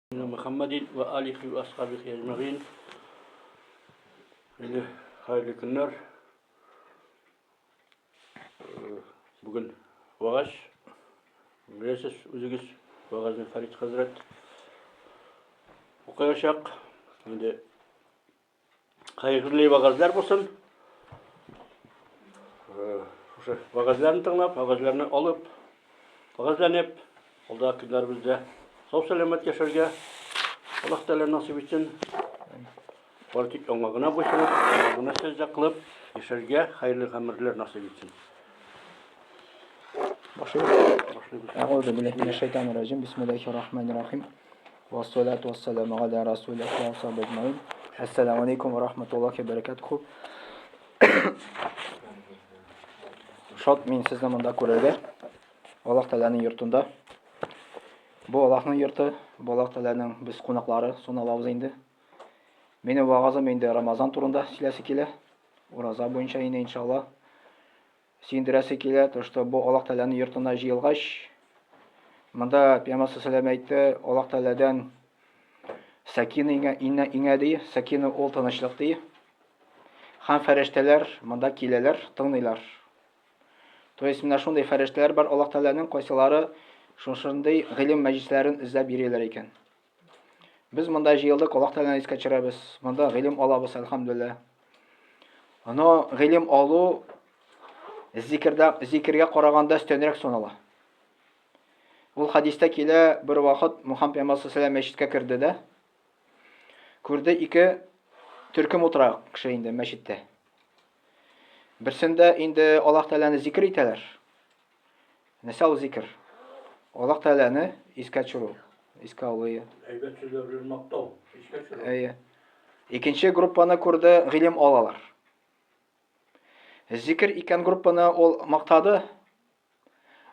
Мөхәммәдин вә алихи вә асхабихи әҗмәгыйн. Инде хәерле көннәр. Бүген вәгазь. Беләсез үзегез, вәгазьне Фәрит хәзрәт укыячак. Инде хәерле вәгазьләр булсын. Шушы вәгазьләрне тыңлап, вәгазьләрне алып, вәгазьләнеп, алда көннәребездә сау-сәламәт яшәргә Аллаһ Тәгалә насыйп итсен. Бары тик аңа гына буйсынып, аңа гына сәҗдә кылып яшәргә хәерле гомерләр насыйп итсен. Башлыйбыз. Башлыйбыз. Әгъузу биллаһи минәш шайтанир раҗим. Бисмиллаһир рахманир рахим. Вассалату вассаламу аля расулиллаһи ва асхабиһи әҗмәгыйн. Ассаламу алейкум ва рахматуллахи ва баракатуху. Шат мин сезне монда күрергә. Аллаһ Тәгаләнең йортында. Бу Аллаһның йорты, бу Аллаһ Тәгаләнең без кунаклары саналабыз инде. Минем вагазым инде Рамазан турында сөйләсе килә. Ураза буенча инде иншалла. Сөендерәсе килә, то что бу Аллаһ Тәгаләнең йортына җыелгач, монда Пәйгамбәр саллаллаху әйтте, Аллаһ Тәгаләдән сәкина иңә, иңә, иңә ди, сәкина ул тынычлык ди. Һәм фәрештәләр монда киләләр, тыңлыйлар. То есть менә шундый фәрештәләр бар Аллаһ Тәгаләнең, кайсылары шушындый гыйлем мәҗлесләрен эзләп йөриләр икән. Без монда җыелдык, Аллаһ Тәгаләне искә төшерәбез. Монда гыйлем алабыз, әлхәмдүлилләһ. Но гыйлем алу зикердә зикергә караганда өстенрәк санала. Ул хадистә килә, бер вакыт Мухаммад пәйгамбәр саллаллаху мәчеткә керде дә, күрде ике төркем утыра кеше инде мәчеттә. Берсендә инде Аллаһ Тәгаләне зикер итәләр. Нәрсә ул зикер? Аллаһ Тәгаләне искә төшерү, искә алу. Әйбәт сүзләр белән мактау, искә төшерү. Әйе. Икенче группаны күрде, гыйлем алалар. Зикер икән группаны ул мактады,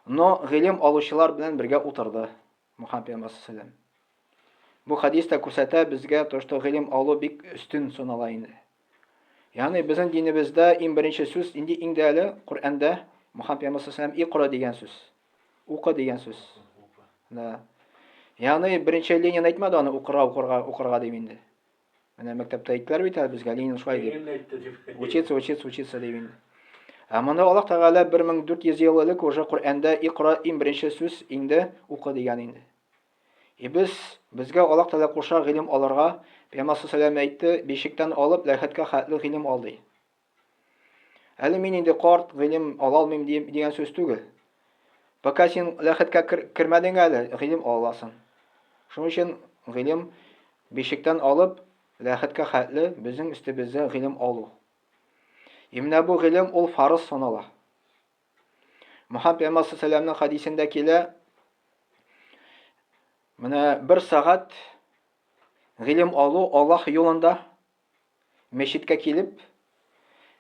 но гыйлем алучылар белән бергә утырды. Мухаммад пәйгамбәр саллаллаху Бу хадис та күрсәтә безгә то, что гыйлем алу бик өстен санала инде. Ягъни безнең динебездә иң беренче сүз инде иңде әле Коръәндә Мухаммад пәйгамбәр саллаллаху икра дигән сүз. Укы дигән сүз. Да. Ягъни беренче Ленин әйтмәде аны укырга, укырга, укырга дип инде. Менә мәктәптә әйттеләр бит әле безгә, Ленин шулай дип. Ленин әйтте дип. Учиться, учиться, учиться дип инде. Ә монда Аллаһ Тәгалә 1400 ел элек уже Коръәндә икра иң беренче сүз инде укы дигән инде. И без безгә Аллаһ Тәгалә куша гыйлем алырга. Пәйгамбәр саллаллаху әйтте, бишектән алып ләхеткә хәтле гыйлем ал ди. Әле мин инде карт, гыйлем ала алмыйм дигән сүз түгел. Пока син ләхеткә кермәдең әле, гыйлем ала аласың. Шуның өчен гыйлем бишектән алып ләхеткә хәтле безнең өстебездә гыйлем алу. И менә бу гыйлем ул фарыз санала. Мухаммад пәйгамбәр саллаллаху хадисендә килә, менә бер сәгать гыйлем алу Аллаһ юлында Мәчеткә килеп,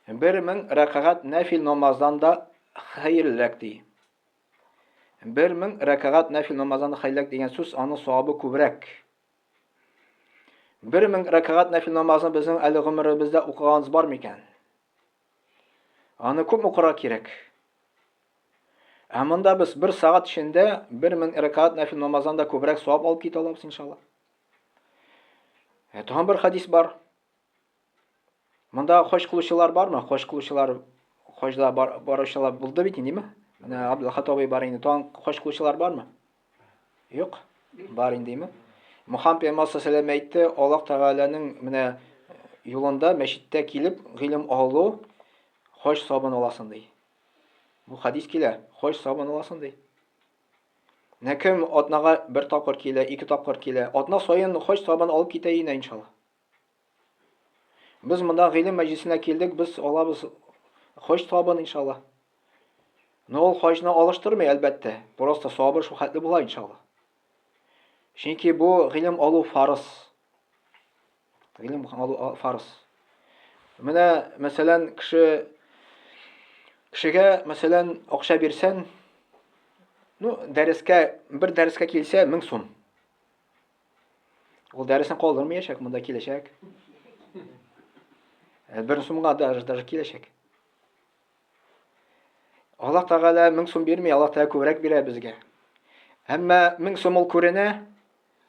1000 рәкәгать нәфил намаздан да хәерлерәк ди. 1000 рәкәгать нәфил намаздан да хәерлерәк дигән сүз, аның савабы күбрәк. 1000 рәкәгать нәфил намазны безнең әле гомеребездә укыганыбыз бар микән? Аны күп укырга кирәк. Ә монда без бер сәгать эчендә 1000 рәкәгать нәфил намаздан да күбрәк савап алып китә алабыз, иншалла. Ә тагын бер хадис бар. Монда хаҗ кылучылар бармы? Хаҗ кылучылар хаҗда бар, баручылар булды бит инде, Менә Абдулхат абый бар инде. Тагын хаҗ кылучылар бармы? Юк. Бар индеме? Мухаммад пәйгамбәр саллаллаху әйтте, Аллаһ Тәгаләнең менә юлында мәчеттә килеп гыйлем алу хаҗ сабын аласың ди. Бу хадис килә, хаҗ сабын аласың ди. Менә кем атнага бер тапкыр килә, ике тапкыр килә, атна саен хаҗ сабын алып китә инә иншалла. Без монда гыйлем мәҗлисенә килдек, без алабыз хаҗ сабын иншалла. Но ул хаҗны алыштырмый, әлбәттә. Просто сабы шул хәтле була иншалла. Чөнки бу гыйлем алу фарыз. Гыйлем алу фарыз. Менә, мәсәлән, кеше кешегә, мәсәлән, акча бирсән, ну, дәрескә, бер дәрескә килсә, 1000 сум. Ул дәресен калдырмаячак, монда киләчәк. Э, бер сумга даже, даже киләчәк. Аллаһ Тәгалә 1000 сум бирми, Аллаһ Тәгалә күбрәк бирә безгә. Әмма 1000 сум ул күренә,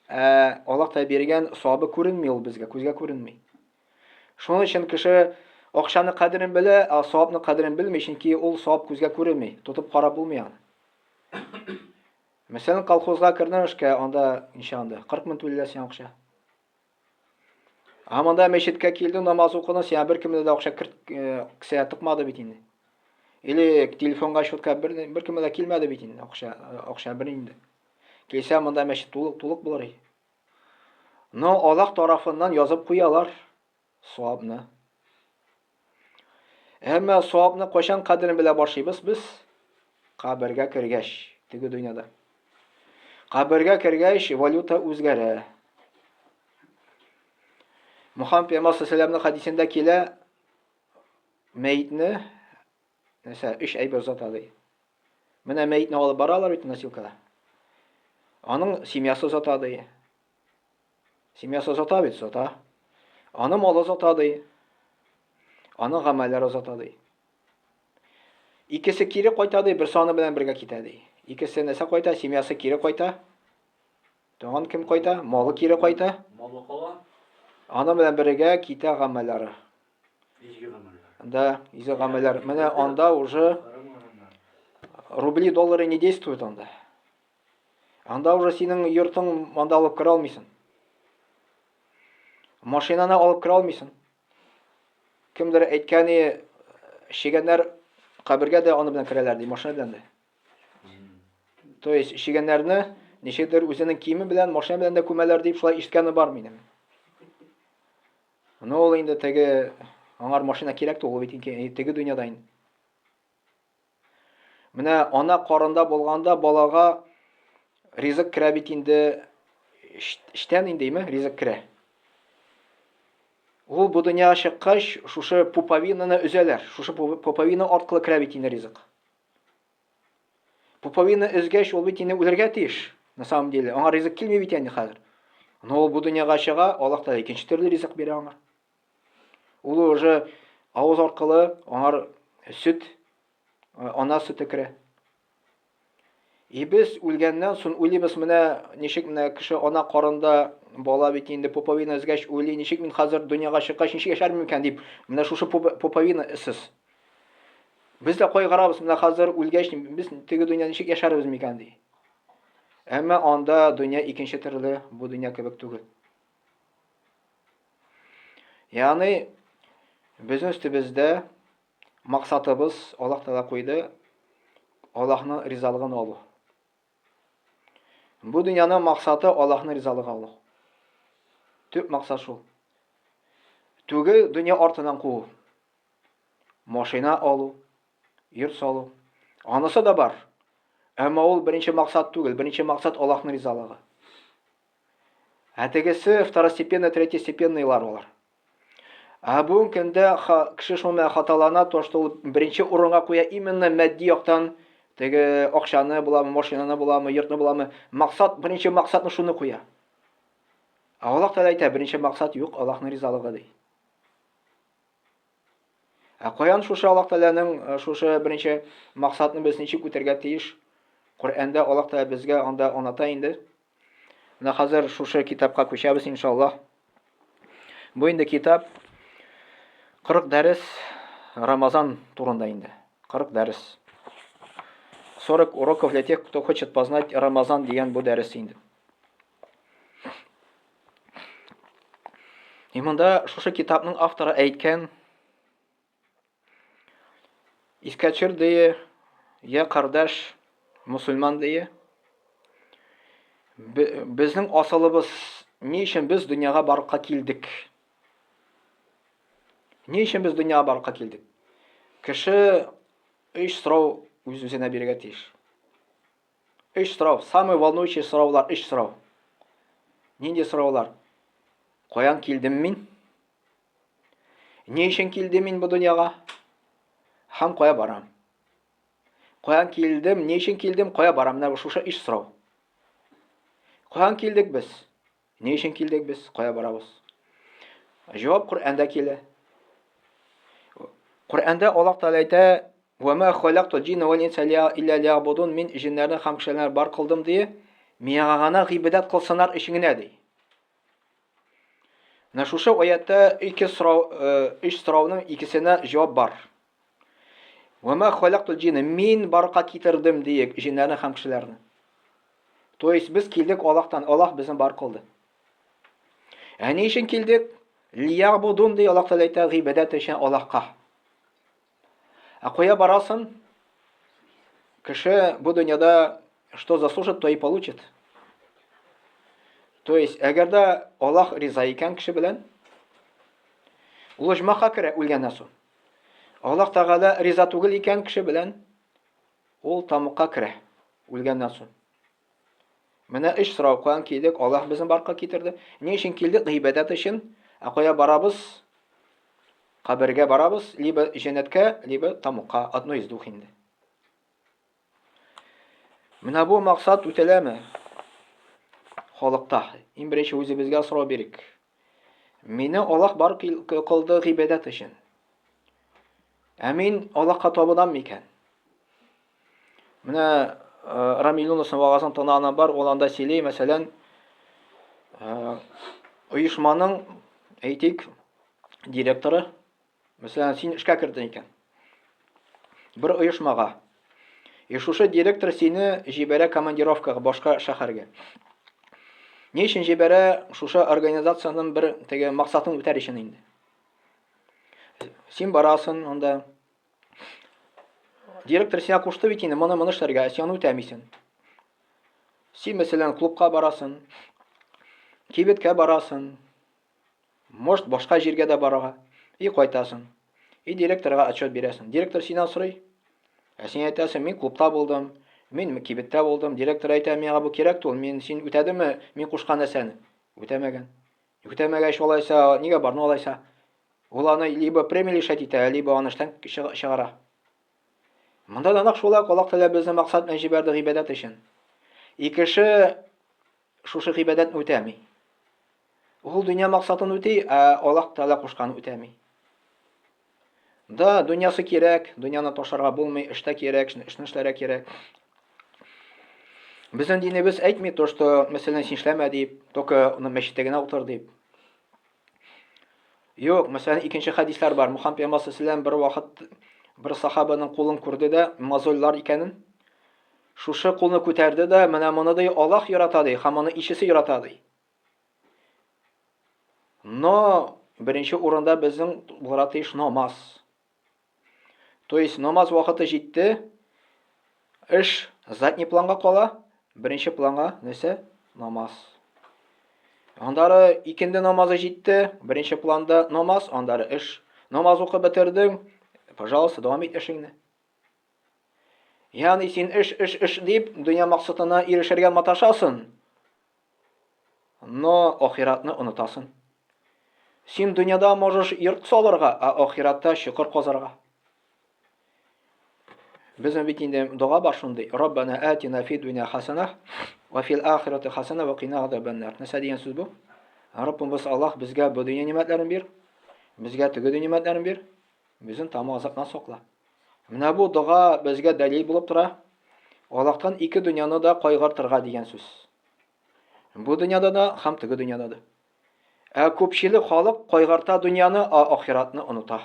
Ә Аллаһ Тәгалә биргән савабы күренми ул безгә, күзгә күренми. Шуның өчен кеше акчаны кадерен белә, ә савапны кадерен белми, чөнки ул савап күзгә күренми, тотып карап булмый аны. Мәсәлән, колхозга кердең эшкә, анда ничә анда? 40 мең түлиләр сиңа акча. Ә монда мәчеткә килдең, намаз укыдың, сиңа беркемдә дә акча керт, э, кесәгә тыкмады бит инде. Или телефонга счетка бер беркемгә дә килмәде бит инде акча, э, акча бер инде. Килсә монда мәчет тулык тулык булыр иде. Но Аллаһ тарафыннан язып куялар савапны. Әмма савапны кайчан кадерен белә башлыйбыз без? Кабергә кергәч, теге дөньяда. Кабергә кергәч, валюта үзгәрә. Мухаммад пәйгамбәр саллаллаху хәдисендә килә, мәетне нәрсә, өч әйбер озата ди. Менә мәетне алып баралар бит носилкада. Аның семьясы озата ди. Семьясы озата бит, озата. Аны малы озата ди. Аның гамәлләре озата ди. Икесе кире кайта ди, берсе аны белән бергә китә ди. Икесе нәрсә кайта? Семьясы кире кайта. Тагын кем кайта? Малы кире кайта. Малы кала. Аны белән бергә китә гамәлләре. Изге гамәлләр. Да, изге гамәлләр. Менә анда уже рубли, доллары не действуют анда. Анда уже синең йортың анда алып керә алмыйсың. Машинаны алып керә алмыйсың. Кемдер әйткәне, чегәннәр кабергә дә аны белән керәләр ди, машина белән дә. То есть чегәннәрне ничектер үзенең киеме белән, машина белән дә күмәләр дип шулай ишеткәне бар минем. Ну ул инде теге аңар машина кирәк түгел бит инде теге дөньяда инде. Менә ана карында булганда балага ризык керә бит инде эчтән инде, име, ризык керә. Ул бу дөньяга чыккач, шушы пуповинаны өзәләр. Шушы пуповина аркылы керә бит инде ризык. Пуповина өзгәч, ул бит инде үлергә тиеш, на самом деле. Аңа ризык килми бит инде хәзер. Но ул бу дөньяга чыга, Аллаһ та икенче төрле ризык бирә аңа. Ул уже авыз аркылы аңар сөт, ана сөте керә. И без үлгәннән соң уйлыйбыз, менә ничек менә кеше ана карында бала бит инде пуповина өзгәч уйлый, ничек мин хәзер дөньяга чыккач ничек яшәрмен микән дип, менә шушы пуповина эсез. Без дә кайгырабыз, менә хәзер үлгәч без теге дөнья ничек яшәрбез микән ди. Әмма анда дөнья икенче төрле, бу дөнья кебек түгел. Ягъни безнең өстебездә максатыбыз Аллаһ Тәгалә куйды Аллаһның ризалыгын алу. Бу дөньяның максаты Аллаһның ризалыгы алу. Төп максат шул. Түгел дөнья артыннан куу. Машина алу, йорт салу. Анысы да бар. Әмма ул беренче максат түгел. Беренче максат Аллаһның ризалыгы. Ә тегесе второстепенный, третьестепенныйлар алар. Ә бүгенге көндә кеше шуның белән хаталана, то что ул беренче урынга куя именно матди яктан теге акчаны буламы, машинаны буламы, йортны буламы, максат, беренче максатны шуны куя. Ә Аллаһ Тәгалә әйтә, беренче максат юк, Аллаһның ризалыгы ди. Ә каян шушы Аллаһ Тәгаләнең шушы беренче максатны без ничек үтәргә тиеш? Коръәндә Аллаһ Тәгалә безгә анда аңлата инде. Менә хәзер шушы китапка күчәбез иншаллаһ. Бу инде китап 40 дәрес Рамазан турында инде. 40 дәрес. 40 уроков для тех, кто хочет познать Рамазан дигән бу дәрес инде. И монда шушы китапның авторы әйткән Искә төшер дие, я кардәш, мусульман дие. Безнең асылыбыз ни өчен без дөньяга барырга килдек? Ни өчен без дөньяга барырга килдек? Кеше өч сорау үз-үзенә бирергә тиеш. Өч сорау, самый волнующий сораулар, өч сорау. Нинди сораулар? Каян килдем мин? Ни өчен килдем мин бу дөньяга? Һәм кая барам? Каян килдем, ни өчен килдем, кая барам? Менә шушы өч сорау. Каян килдек без? Ни өчен килдек без? Кая барабыз? Җавап Коръәндә килә. Коръәндә Аллаһ Тәгалә әйтә: "Ва ма халакту җинна вал инса илля лиябудун." Мин җиннәрне һәм кешеләрне бар кылдым ди. Миңа гына гыйбадәт кылсыннар өчен генә ди. Менә шушы аятта ике сорау, э, өч сорауның икесенә җавап бар. Вама халактул җинна мин барка китердем диек җиннәрне һәм кешеләрне. То есть без килдек Аллаһтан, Аллаһ безне бар кылды. Ә ни өчен килдек? Лиябудун ди Аллаһ Тәгалә әйтә, гыйбадәт өчен Аллаһка. Ә кая барасың? Кеше бу дөньяда что заслужит, то и получит. То есть, әгәр дә Аллаһ риза икән кеше белән, ул оҗмахка керә үлгәннән соң. Аллаһ Тәгалә риза түгел икән кеше белән, ул тамукка керә үлгәннән соң. Менә өч сорау куян килдек, Аллаһ безне барка китерде. Ни өчен килдек? Гыйбадәт өчен. Ә кая барабыз? Кабергә барабыз, либо җәннәткә, либо тамукка. Одно из двух инде. Менә бу максат үтәләме? Халыкта. Иң беренче үзебезгә сорау бирик. Мине Аллаһ бар кылды гыйбадәт өчен. Ә мин Аллаһка табынам микән? Менә э, Рамил Юнусның вагазын тыңлаганым бар, ул анда сөйли, мәсәлән, э, оешманың, әйтик, директоры, мәсәлән, син эшкә кердең икән. Бер оешмага. И шушы директор сине җибәрә командировкага башка шәһәргә. Ни өчен җибәрә? Шушы организациянең бер теге максатын үтәр өчен инде. Син барасың анда, Директор сиңа кушты бит инде, моны-моны эшләргә, ә син аны үтәмисең. Син, мәсәлән, клубка барасың, кибеткә барасың, может, башка җиргә дә барырга, и кайтасың. И директорга отчет бирәсең. Директор синнән сорый. Ә син әйтәсең, мин клубта булдым, мин кибеттә булдым. Директор әйтә, миңа бу кирәк түгел, мин син үтәдеңме, мин кушкан нәрсәне? Үтәмәгән. Үтәмәгәч, алайса, нигә бардың алайса? Ул аны либо премия лишать итә, либо аны эштән чыгара. Монда да нәкъ шулай Аллаһ Тәгалә безне максат белән җибәрде гыйбадәт өчен. И кеше шушы гыйбадәтне үтәми. Ул дөнья максатын үти, ә Аллаһ Тәгалә кушканын үтәми. Да, дөньясы кирәк, дөньяны ташларга булмый, эштә кирәк, эшне эшләргә кирәк. Безнең динебез әйтми то, что, мәсәлән, син эшләмә дип, только мәчеттә генә утыр дип. Юк, мәсәлән, икенче хәдисләр бар. Мухаммад пәйгамбәр саллаллаху бер вакыт бер сахабаның кулын күрде дә, мозольлар икәнен. Шушы кулны күтәрде дә, менә моны ди Аллаһ ярата ди, һәм моны ишесе ярата ди. Но беренче урында безнең булырга тиеш намаз. То есть намаз вакыты җитте, эш задний планга кала, беренче планга нәрсә? Намаз. Андары икенде намазы җитте, беренче планда намаз, андары эш. Намаз укып бетердең, пожалуйста, дәвам ит эшеңне. Ягъни син эш, эш, эш дип дөнья максатына ирешергә маташасың. Но ахиратны онытасың. Син дөньяда можешь йорт салырга, ә ахиратта чокыр казарга. Безнең бит инде дога бар шундый. Раббана атина фид дуня хасана ва фил ахирати хасана ва кина азабаннар. Нәрсә дигән сүз бу? Раббыбыз Аллаһ безгә бу дөнья нимәтләрен бир, безгә теге дөнья нимәтләрен бир, безне тамак азаптан сакла. Менә бу дога безгә дәлил булып тора. Аллаһтан ике дөньяны да кайгыртырга дигән сүз. Бу дөньяда да һәм теге дөньяда да. Ә күпчелек халык кайгырта дөньяны, ә ахиратны оныта.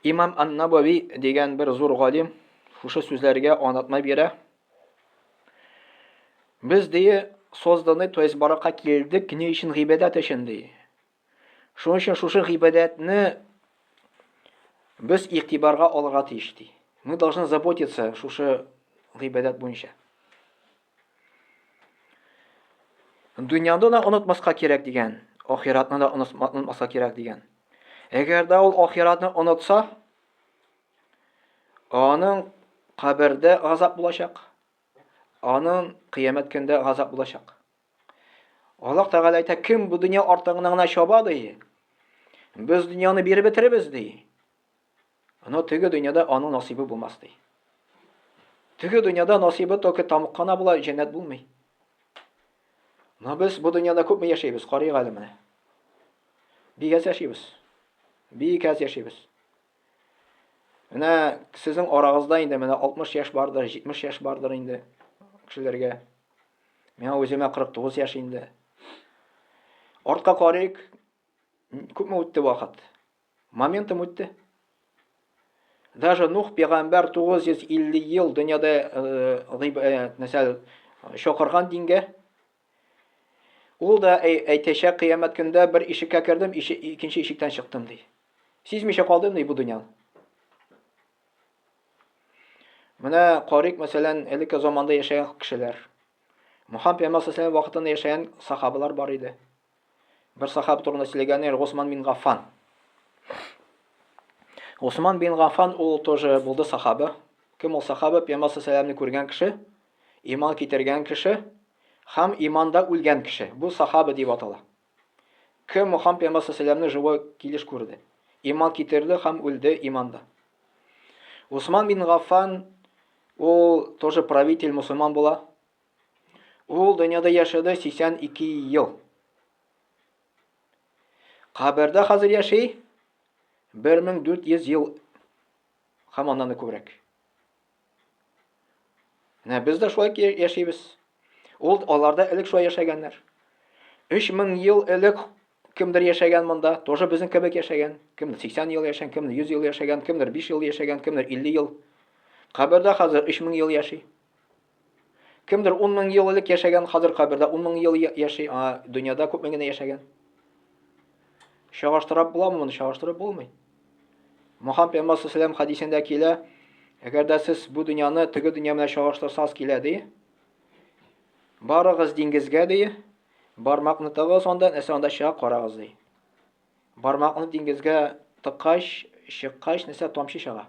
Имам Ан-Набави дигән бер зур галим шушы сүзләргә аңлатма бирә. Без ди созданы, то есть баракка килдек, ни өчен гыйбадәт өчен ди. Шуның өчен шушы гыйбадәтне без игътибарга алырга тиеш ди. Мы должны заботиться шушы гыйбадәт буенча. Дөньяны да онытмаска кирәк дигән, ахиратны да онытмаска кирәк дигән. Әгәр дә ул ахиратны онытса, аның кабердә газап булачак, аның кыямәт көндә газап булачак. Аллаһ Тәгалә әйтә, кем бу дөнья артыгына гына чаба ди, без дөньяны биреп бетеребез ди. Но теге дөньяда аның насыйбы булмас ди. Теге дөньяда насыйбы только тамык кына була, җәннәт булмый. Но без бу дөньяда күпме яшәйбез, карыйк әле менә. Бик әз яшибез. Бик әз яшибез. Менә сезнең арагызда инде менә 60 яшь бардыр, 70 яшь бардыр инде кешеләргә. Миңа үземә 49 яшь инде. Артка карыйк, күпме үтте вакыт? Моментом үтте. Даже Нух пәйгамбәр 950 ел дөньяда э, э, нәрсә чакырган дингә. Ул да әйтәчәк кыямәт көндә бер ишеккә кердем, икенче ишектән чыктым ди. Сизмичә калдым ди бу дөньяны. Менә карыйк, мәсәлән, элекке заманда яшәгән кешеләр. Мухаммад пәйгамбәр саллаллаху вакытында яшәгән сахабалар бар иде. Бер сахаба турында сөйләгәннәр, Госман бин Гаффан. Госман бин Гаффан ул тоже булды сахаба. Кем ул сахаба? Пәйгамбәр саллаллаху күргән кеше, иман китергән кеше һәм иманда үлгән кеше. Бу сахаба дип атала. Кем Мухаммад пәйгамбәр саллаллаху живой килеш күрде. Иман китерде һәм үлде иманда. Усман бин Гаффан ул тоже правитель мусульман була. Ул дөньяда яшәде 82 ел. Кабердә хәзер яши 1400 ел һәм аннан да күбрәк. Менә без дә шулай яшибез. Ул аларда элек шулай яшәгәннәр. 3000 ел элек кемдер яшәгән монда, тоже безнең кебек яшәгән. Кемдер 80 ел яшәгән, кемдер 100 ел яшәгән, кемдер 5 ел яшәгән, кемдер 50 ел. Кабердә хәзер 3000 ел яши. Кемдер 10 мең ел элек яшәгән, хәзер кабердә 10 мең ел яши, а дөньяда күпме генә яшәгән. Чагыштырып буламы моны? Чагыштырып булмый. Мухаммад пәйгамбәр саллаллаху хәдисендә килә, әгәр дә сез бу дөньяны теге дөнья белән чагыштырсагыз килә ди. Барыгыз диңгезгә ди, бармакны тыгыз анда, нәрсә анда чыга карагыз ди. Бармакны диңгезгә тыккач, чыккач, нәрсә тамчы чыга.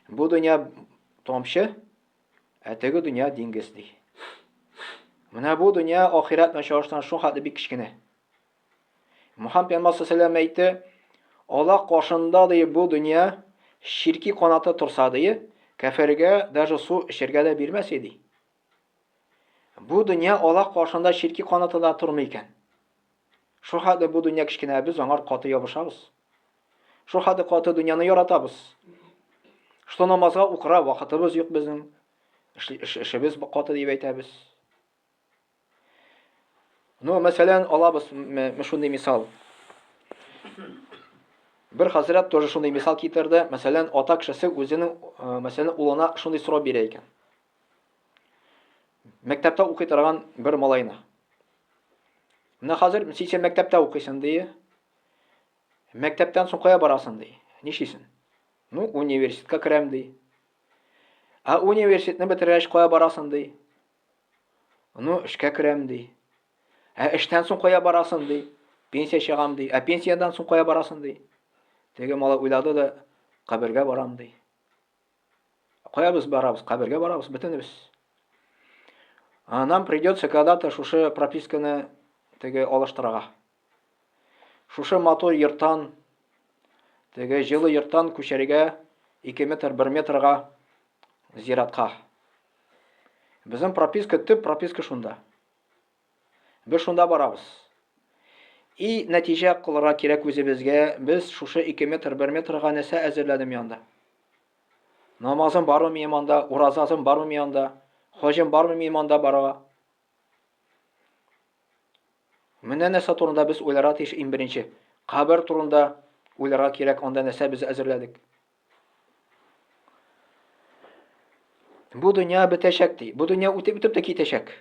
Бу дөнья тамчы, ә теге дөнья диңгез ди. Менә бу дөнья ахирәт белән чагыштырганда шул хәтле бик кечкенә. Мухаммад пәйгамбәр саллаллаху әйтте, Аллаһ каршында ди бу дөнья чирки канаты торса ди, кәфергә даже су эчәргә дә бирмәс иде. Бу дөнья Аллаһ каршында чирки канаты да тормый икән. Шул хәтле бу дөнья кечкенә, без аңар каты ябышабыз. Шул хәтле каты дөньяны яратабыз. Что намазга укыра вакытыбыз юк безнең. Эшебез каты дип әйтәбез. Ну, мәсәлән, алабыз шундый мисал. Бер хәзрәт тоже шундый мисал китерде. Мәсәлән, ата кешесе үзенең, э, мәсәлән, улына шундый сорау бирә икән. Мәктәптә укый торган бер малайны. Менә хәзер син мәктәптә укыйсың ди. Мәктәптән соң кая барасың ди. Нишлисең? Ну, университетка керәм ди. Ә университетны бетергәч кая барасың ди. Ну, эшкә керәм ди. Ә эштән соң кая барасың ди. Пенсия чыгам ди. Ә пенсиядән соң кая барасың ди. Теге малай уйлады да, кабергә барам ди. Кая без барабыз? Кабергә барабыз бөтенебез. А нам придется когда-то шушы прописканы теге алыштырырга. Шушы матур йорттан, теге җылы йорттан күчәргә 2 метр, 1 метрга зиратка. Безнең прописка, төп прописка шунда. Без шунда барабыз. И нәтиҗә кылырга кирәк үзебезгә, без шушы 2 метр, 1 метрга нәрсә әзерләдем янда? Намазым бармы минем анда, уразасым бармы минем анда, хаҗым бармы минем анда барырга? Менә нәрсә турында без уйларга тиеш иң беренче. Кабер турында уйларга кирәк, анда нәрсә без әзерләдек. Бу дөнья бетәчәк ди. Бу дөнья үтеп үтеп тә китәчәк.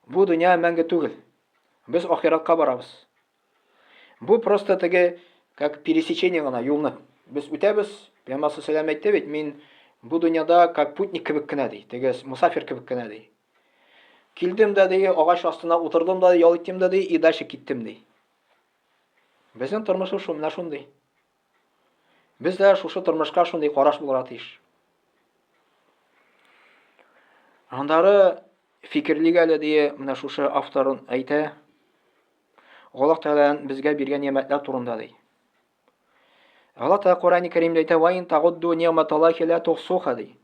Бу дөнья мәңге түгел. Без ахиратка барабыз. Бу просто теге как пересечение гына юлны. Без үтәбез. Пәйгамбәр саллаллаху әйтте бит, мин бу дөньяда как путник кебек кенә ди. Теге мусафир кебек кенә ди. Килдем дә ди, агач астына утырдым да, ял иттем дә ди, и дальше киттем ди. Безнең тормышыбыз шул менә шундый. Без дә шушы тормышка шундый караш булырга тиеш. Андары фикерлик әле дие, менә шушы автор әйтә. Аллаһ Тәгалә безгә биргән нигъмәтләр турында ди. Аллаһ Тәгалә Коръәни Кәримдә әйтә: "Ва ин тагудду нигъматаллахи ла тухсуха" ди.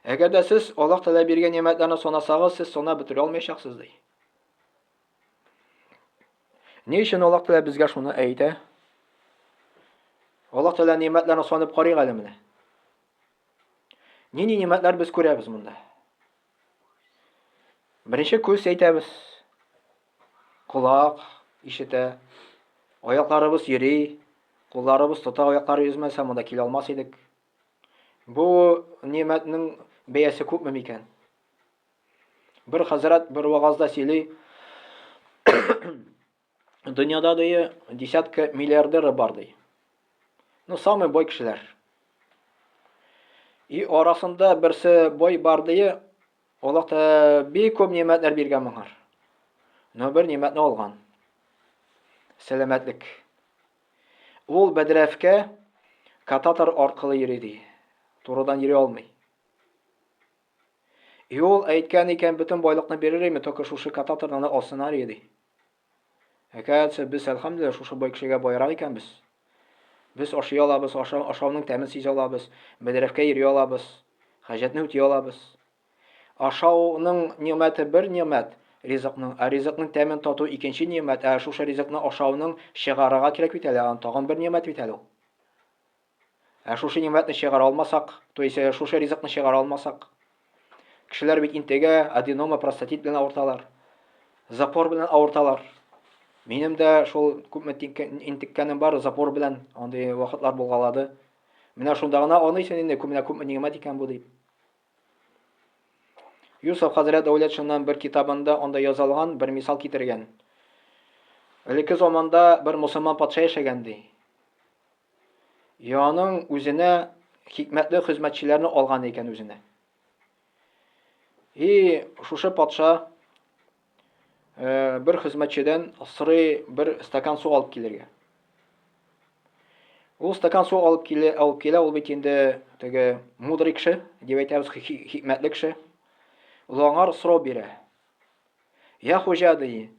Әгәр дә сез Аллаһ Тәгалә биргән нигъмәтләрне санасагыз, сез санап бетерә алмаячаксыз ди. Ни өчен Аллаһ Тәгалә безгә шуны әйтә? Аллаһ Тәгалә нимәтләрен санап карыйк әле менә. Нинди нимәтләр без күрәбез монда? Беренче күз әйтәбез. Колак ишетә. Аякларыбыз йөри, кулларыбыз тота, аяклар йөзмәсә, монда килә алмас идек. Бу нимәтнең бәясе күпме микән? Бер хәзрәт бер вагазда сөйли, дөньяда ди десятка миллиардеры бар ди. Ну, самый бай кешеләр. И арасында берсе бай бар ди, Аллаһ та бик күп нимәтләр биргән моңар. Но бер нимәтне алган. Сәламәтлек. Ул бәдрәфкә кататор аркылы йөри ди. Турыдан йөри алмый. И ул әйткән икән, бөтен байлыкны бирер име, только шушы кататорны алсыннар иде ди. Әкәтсе, без, әлхәмдүлилләһ, шушы бай кешегә байрак икәнбез. Без ашый алабыз, аша, ашауның тәмен сизә алабыз, бәдрәфкә йөри алабыз, хаҗәтне үти алабыз. Ашауның нигъмәте бер нигъмәт, ризыкның, ә ризыкның тәмен тату икенче нигъмәт, ә шушы ризыкны ашауның чыгарырга кирәк бит әле, аны тагын бер нигъмәт бит әле ул. Ә шушы нигъмәтне чыгара алмасак, то есть э, шушы ризыкны чыгара алмасак, кешеләр бит интегә, аденома, простатит белән авырталар, запор белән авырталар. Минем дә шул күпме интеккәнем бар, запор белән андый вакытлар булгалады. Менә шунда гына аныйсың инде, күпме күпме нигъмәт икән бу дип. Юсуф хәзрәт Дәүләтшиннан бер китабында анда язылган бер мисал китергән. Элекке заманда бер мусульман патша яшәгән ди. Яның үзенә хикмәтле хезмәтчеләрне алган икән үзенә. И шушы патша бер хезмәтчедән сорый бер стакан су алып килергә. Ул стакан су алып килә, алып килә, ул бит инде теге мудрый кеше, дип әйтәбез, хикмәтле кеше. Ул аңар сорау бирә. Я хуҗа, ди.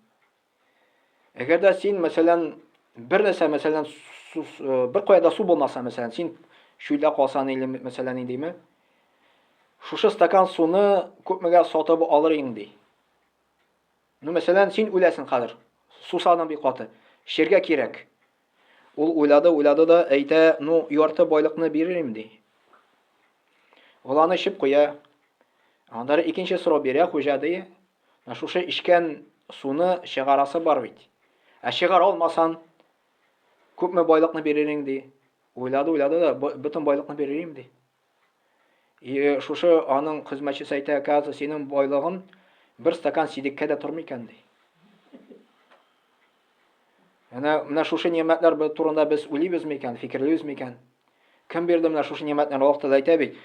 Әгәр дә син, мәсәлән, бер нәрсә, мәсәлән, э, бер кая да су булмаса, мәсәлән, син чүлдә калсаң или, мәсәлән, индеме? Шушы стакан суны күпмегә сатып алыр идең, ди. Ну, мәсәлән, син үләсең хәзер. Сусаның бик каты. Эчәргә кирәк. Ул уйлады, уйлады да әйтә, ну, ярты байлыкны бирерим, ди. Ул аны эчеп куя. Аннары икенче сорау бирә хуҗа, ди. Менә шушы эчкән суны чыгарасы бар бит. Ә чыгара алмасан, күпме байлыкны бирерин, ди. Уйлады, уйлады да, бөтен байлыкны бирерим, ди. И шушы аның хезмәтчесе әйтә, оказывается, синең байлыгың бер стакан сидеккә дә тормый икән, ди. Менә менә шушы нимәтләр турында без уйлыйбыз микән, фикерлибез микән? Кем бирде менә шушы нимәтләрне? Аллаһ Тәгалә әйтә бит,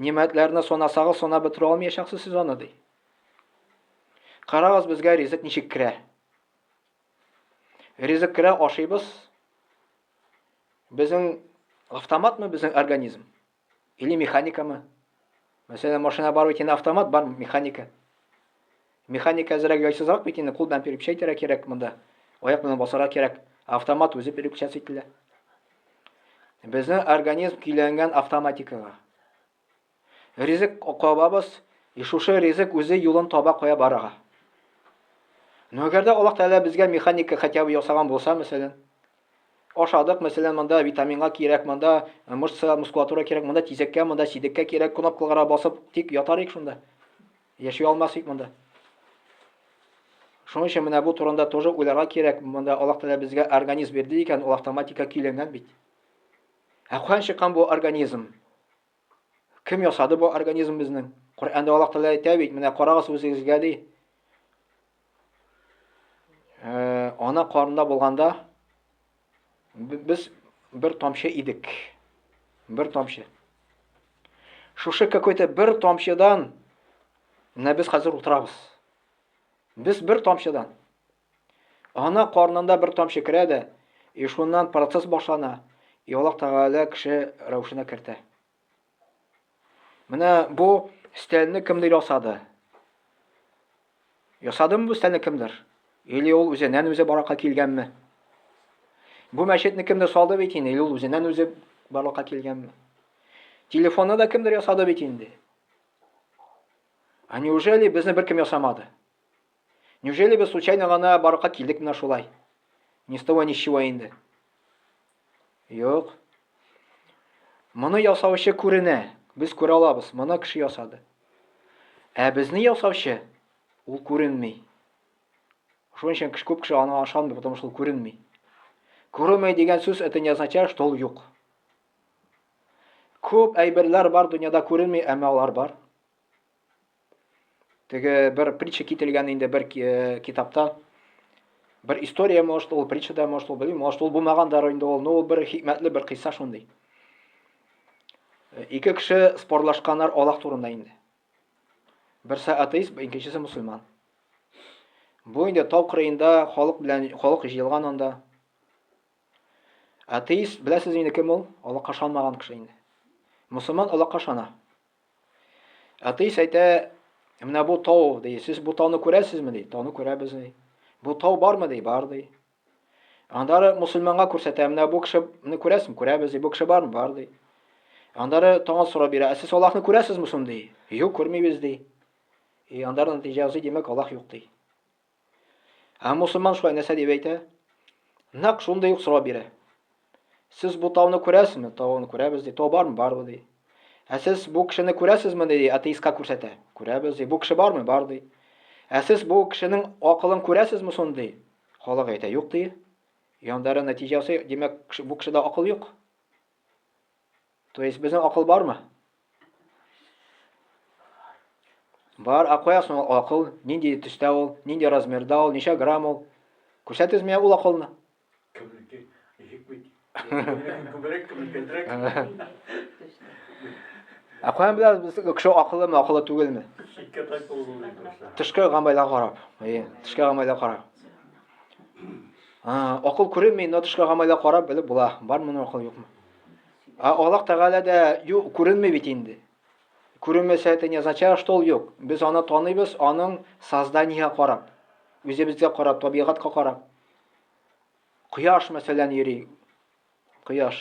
нимәтләрне санасагыз, санап бетерә алмаячаксыз сез аны, ди. Карагыз, безгә ризык ничек керә. Ризык керә, ашыйбыз. Безнең автоматмы безнең организм? Или механикамы? Мәсәлән, машина бар бит инде автомат, бар механика. Механика әзрәк яйсызрак бит инде, кул белән переключать итәргә кирәк монда. Аяк белән басарга кирәк. Автомат үзе переключаться ителә. Безнең организм көйләнгән автоматикага. Ризык кабабыз, и шушы ризык үзе юлын таба кая барырга. Но әгәр дә Аллаһ Тәгалә безгә механика хотя бы ясаган булса, мәсәлән, ашадык, мәсәлән, монда витаминга кирәк, монда мышца, мускулатура кирәк, монда тизәккә, монда сидеккә кирәк, кнопкаларга басып, тик ятар идек шунда. Яши алмас идек монда. Шуның өчен менә бу турында тоже уйларга кирәк. Монда Аллаһ Тәгалә безгә организм бирде икән, ул автоматика көйләнгән бит. Ә каян чыккан бу организм? Кем ясады бу организм безнең? Коръәндә Аллаһ Тәгалә әйтә бит, менә карагыз үзегезгә ди. Э, ана карнында булганда без бер тамчы идек. Бер тамчы. Шушы какой-то бер тамчыдан менә без хәзер утырабыз. Без бер тамчыдан. Ана карнында бер тамчы керә дә, и шуннан процесс башлана, и Аллаһ Тәгалә кеше рәвешенә кертә. Менә бу стәлне кемдер ясады? Ясадымы бу стәлне кемдер? Или ул үзеннән үзе барлыкка килгәнме? Бу мәчетне кемдер салды бит инде, или ул үзеннән үзе барлыкка килгәнме? Телефонны да кемдер ясады бит инде. А неужели безне беркем ясамады? Неужели без случайно гына барлыкка килдек менә шулай? Ни с того, ни с чего инде. Юк. Моны ясаучы күренә, без күрә алабыз, моны кеше ясады. Ә безне ясаучы ул күренми. Шуның өчен күп кеше аңа ышанмый, потому что ул күренми. Күренми дигән сүз это не означает, что ул юк. Күп әйберләр бар дөньяда күренми, әмма алар бар. Теге бер притча кителгән инде бер э, китапта. Бер история, может, ул притча да, может, ул белмим, может, ул булмагандыр инде ул, но ул бер хикмәтле бер кыйсса шундый. Э, ике кеше спорлашканнар Аллаһ турында инде. Берсе атеист, икенчесе мусульман. Бу инде тау кырыенда халык белән халык җыелган анда. Атеист, беләсез инде кем ул? Аллаһка ышанмаган кеше инде. Мусульман Аллаһка ышана. Атеист әйтә, менә бу тау, ди. Сез бу тауны күрәсезме, ди? Тауны күрәбез, ди. Бу тау бармы, ди? Бар, ди. Аннары мусульманга күрсәтә, менә бу кешене күрәсезме? Күрәбез, ди. Бу кеше бармы? Бар, ди. Аннары таңа сорап бирә, ә сез Аллаһны күрәсезме соң, ди? Юк, күрмибез, ди. И аннары нәтиҗә ясый, димәк, Аллаһ юк, ди. Ә мусульман шулай нәрсә дип әйтә? Нәкъ шундый ук сорау бирә. Сез бу тауны күрәсезме? Тауны күрәбез ди. Тау бармы? Бар ди. Ә сез бу кешене күрәсезме ди? Атеистка күрсәтә. Күрәбез ди. Бу кеше бармы? Бар ди. Ә сез бу кешенең акылын күрәсезме соң ди? Халык әйтә, юк ди. Яндары нәтиҗәсе, димәк, бу кешедә акыл юк. То есть безнең акыл бармы? Бар, ә кая соң ул акыл? Нинди төстә ул? Нинди размерда ул? Ничә грамм ул? Күрсәтегез миңа ул акылны. Кемнеке? Ничек бит? Кемнеке күбрәк, кемнекенрәк? Ә каян беләбез без кеше акыллымы, акыллы түгелме? Читкә тайпылу булса. Тышкы гамәлгә карап. Әйе, тышкы гамәлгә карап. Акыл күренми, но тышкы гамәлгә карап белеп була, бар моның акыл юкмы. Ә Аллаһ Тәгалә дә юк, күренми бит инде. Күренмәсә, это не означает, что ул юк. Без аны таныйбыз, аның созданиега карап, үзебезгә карап, табигатькә карап. Кояш, мәсәлән, йөри. Кояш.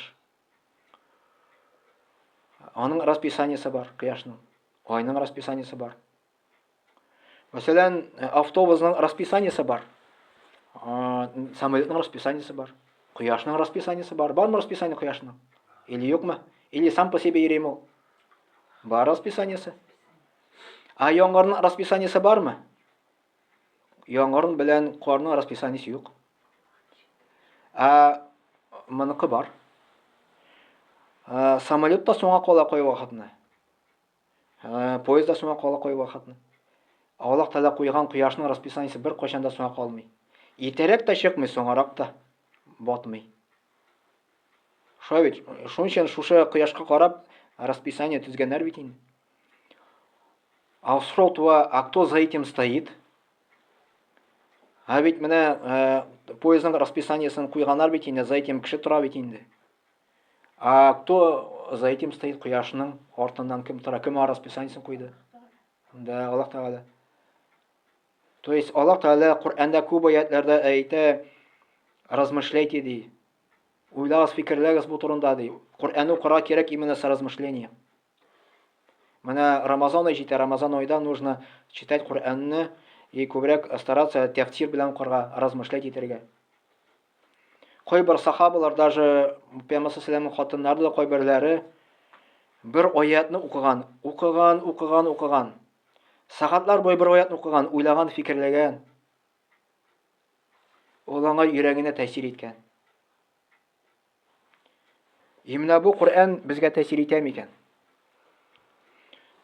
Аның расписаниесе бар, кояшның. Айның расписаниесе бар. Мәсәлән, автобусның расписаниесе бар. Самолетның расписаниесе бар. Кояшның расписаниесе бар. Бармы расписание кояшның? Или юкмы? Или сам по себе йөриме ул? Бар расписаниесе. А яңгырның расписаниесе бармы? Яңгыр белән карның расписаниесе юк. Ә моныкы бар. Самолет та соңга кала кай вакытны. Поезд да соңга кала кай вакытны. Аллаһ Тәгалә куйган кояшның расписаниесе бер кайчан да соңга калмый. Иртәрәк тә чыкмый, соңарак та батмый. Шулай бит. Шуның өчен шушы кояшка карап расписание төзгәннәр бит инде. А сорау туа, а кто за этим стоит? А ведь менә э, поездның расписаниесен куйганнар бит инде, за этим кеше тора бит инде. А кто за этим стоит? Кояшның артыннан кем тора? Кем аңа расписаниесен куйды? Да, Аллаһ Тәгалә. То есть Аллаһ Тәгалә Коръәндә күп аятларда әйтә, размышляйте ди. Уйлагыз, фикерләгез бу турында ди. Коръән укырга кирәк именно с размышлением. Менә Рамазан ай җитә, Рамазан айда нужно читать Коръәнне и күбрәк стараться тәфсир белән укырга, размышлять итәргә. Кайбер сахабалар даже Пәйгамбәр саллаллаху хатыннары да кайберләре бер аятны укыган, укыган, укыган, укыган. Сәгатьләр буе бер аятны укыган, уйлаган, фикерләгән. Ул аңа йөрәгенә тәэсир иткән. И менә бу Коръән безгә тәэсир итә микән?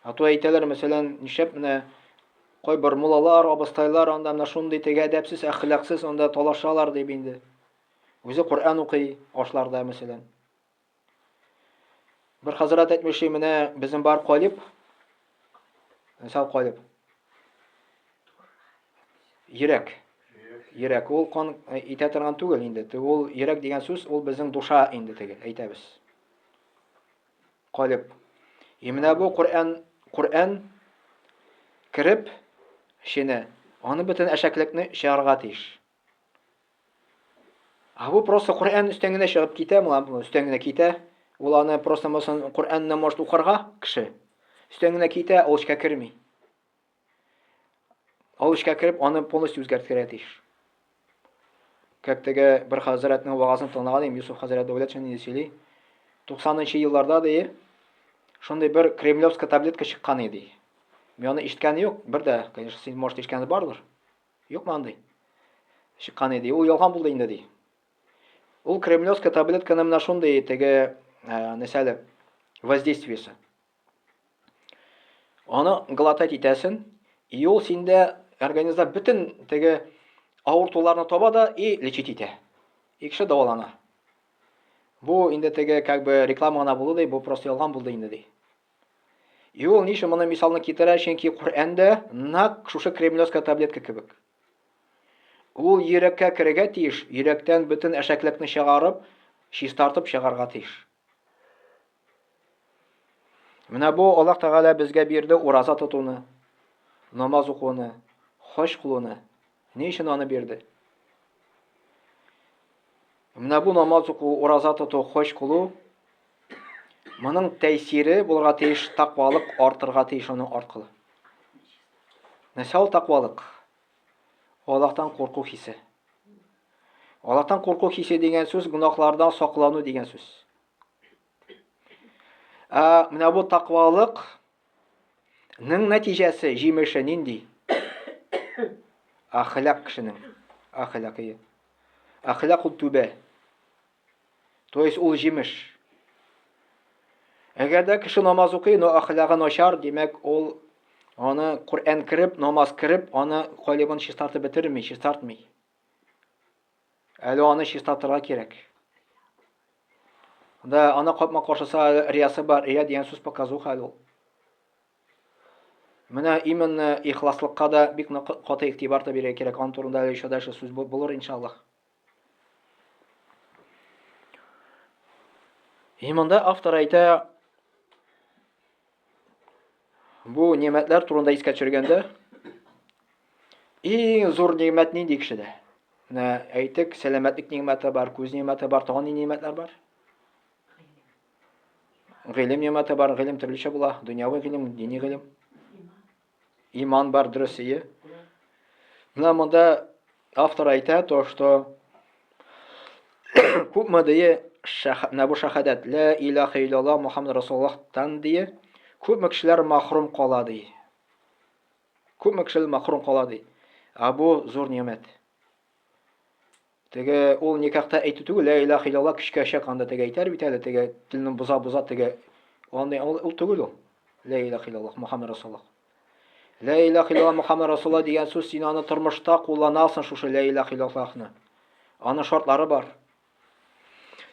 А то әйтәләр, мәсәлән, нишләп менә кайбер муллалар, абыстайлар анда менә шундый теге әдәпсез, әхлаксыз анда талашалар дип инде. Үзе Коръән укый ашларда, мәсәлән. Бер хәзрәт әйтмешли, менә безнең бар калиб, мисал калиб. Йөрәк. Йөрәк ул кан э, итә торган түгел инде. Ул йөрәк дигән сүз, ул безнең душа инде теге, әйтәбез. Калиб. И менә бу Коръән, Коръән кереп эченә, аны бөтен әшәклекне чыгарырга тиеш. А бу просто Коръән өстән генә чыгып китә, моңа өстән генә китә. Ул аны просто мосын Коръәнне может укырга кеше. Өстән генә китә, ул эчкә керми. Ул эчкә кереп, аны полностью үзгәртергә тиеш. Как теге бер хәзрәтнең вагазын тыңлаган идем, Юсуф хәзрәт Дәүләтшин инде сөйли. 90 нчы елларда ди, шундый бер кремлевская таблетка чыккан иде. Мин аны ишеткән юк, бер дә, конечно, син, может, ишеткәне бардыр. Юкмы андый? Чыккан иде. Ул ялган булды инде ди. Ул кремлевская таблетканы менә шундый теге, нәрсә әле, воздействиесе. Аны глотать итәсен, и ул синдә организмда бөтен теге авыртуларны таба да и лечить итә. И кеше дәвалана. Бу инде теге как бы реклама гына булды ди, бу просто ялган булды инде ди. И ул ни өчен моны мисалны китерә? Чөнки Коръәндә нәкъ шушы кремлевская таблетка кебек. Ул йөрәккә керергә тиеш, йөрәктән бөтен әшәклекне чыгарып, чистартып чыгарга тиеш. Менә бу Аллаһ Тәгалә безгә бирде ураза тотуны, намаз укуны, хаҗ кылуны. Ни өчен аны бирде? Менә бу намаз уку, ураза тоту, хаҗ кылу моның тәэсире булырга тиеш, таквалык артырга тиеш аның аркылы. Нәрсә ул таквалык? Аллаһтан курку хисе. Аллаһтан курку хисе дигән сүз гөнаһлардан саклану дигән сүз. Ә менә бу таквалык ның нәтиҗәсе, җимеше нинди? Әхлак кешенең. Әхлак. Әхлак ул түбә. То есть ул җимеш. Әгәр дә кеше намаз укый, но әхлагы начар, димәк, ул аны Коръән кереп, намаз кереп, аны калибын чистартып бетерми, чистартмый. Әле аны чистартырга кирәк. Да, аны капма каршысы әле риясы бар. Рия дигән сүз показуха әле ул. Менә именно ихласлыкка да бик нык каты игътибар да бирергә кирәк. Аның турында әле еще дальше сүз булыр иншаллаһ. И монда автор әйтә, бу нимәтләр турында искә төшергәндә, иң зур нимәт нинди кешедә? Менә әйтик, сәламәтлек нимәте бар, күз нимәте бар, тагын нинди нимәтләр бар? Гыйлем нимәте бар, гыйлем төрлечә була, дөньяви гыйлем, дини гыйлем. Иман бар, дөрес, ие. Менә монда автор әйтә то, что күпме дие менә бу шәһадәт ла илаһа иллаллаһ Мухаммад Расулуллаһтан дие күпме кешеләр махрум кала ди. Күпме кешеләр махрум кала ди. Ә бу зур нимәт. Теге ул никахта әйтү түгел, ла илаһа иллаллаһ көчкә чак анда теге әйтәр бит әле, теге телне боза-боза теге андый ул, ул түгел ул. Ла илаһа иллаллаһ Мухаммад Расулуллаһ. Ла илаһа иллаллаһ Мухаммад Расулуллаһ дигән сүз син аны тормышта кулланасың шушы ла илаһа иллаллаһны. Аның шартлары бар.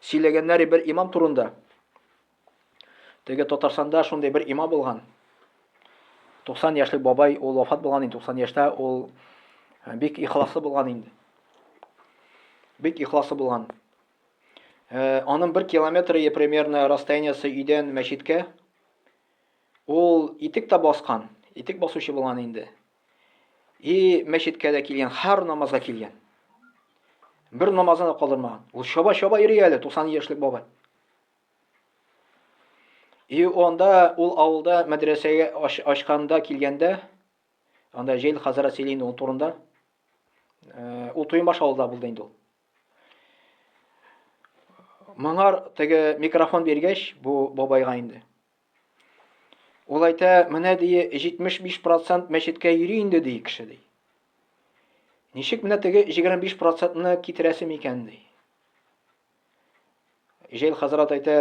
Сөйләгәннәр бер имам турында. Теге Татарстанда шундый бер имам булган. 90 яшьлек бабай, ул вафат булган инде 90 яшьтә, ул э, бик ихласлы булган инде. Бик ихласлы булган. Э, аның бер километр примерно расстояниесе өйдән мәчеткә. Ул итек тә баскан, итек басучы булган инде. И мәчеткә дә килгән, һәр намазга килгән. Бер намазын да калдырмаган. Ул чаба-чаба йөри әле, 90 яшьлек бабай. И онда ул авылда мәдрәсәгә ачканда килгәндә, анда Җәйл хәзрәт сөйли инде ул турында. Э, ул Туембаш авылда булды инде ул. Моңар теге микрофон биргәч, бу бабайга инде. Ул әйтә, менә ди 75% мәчеткә йөри инде ди кеше ди. Ничек менә теге 25%-ны китерәсе микән ди. Җәйл хәзрәт әйтә,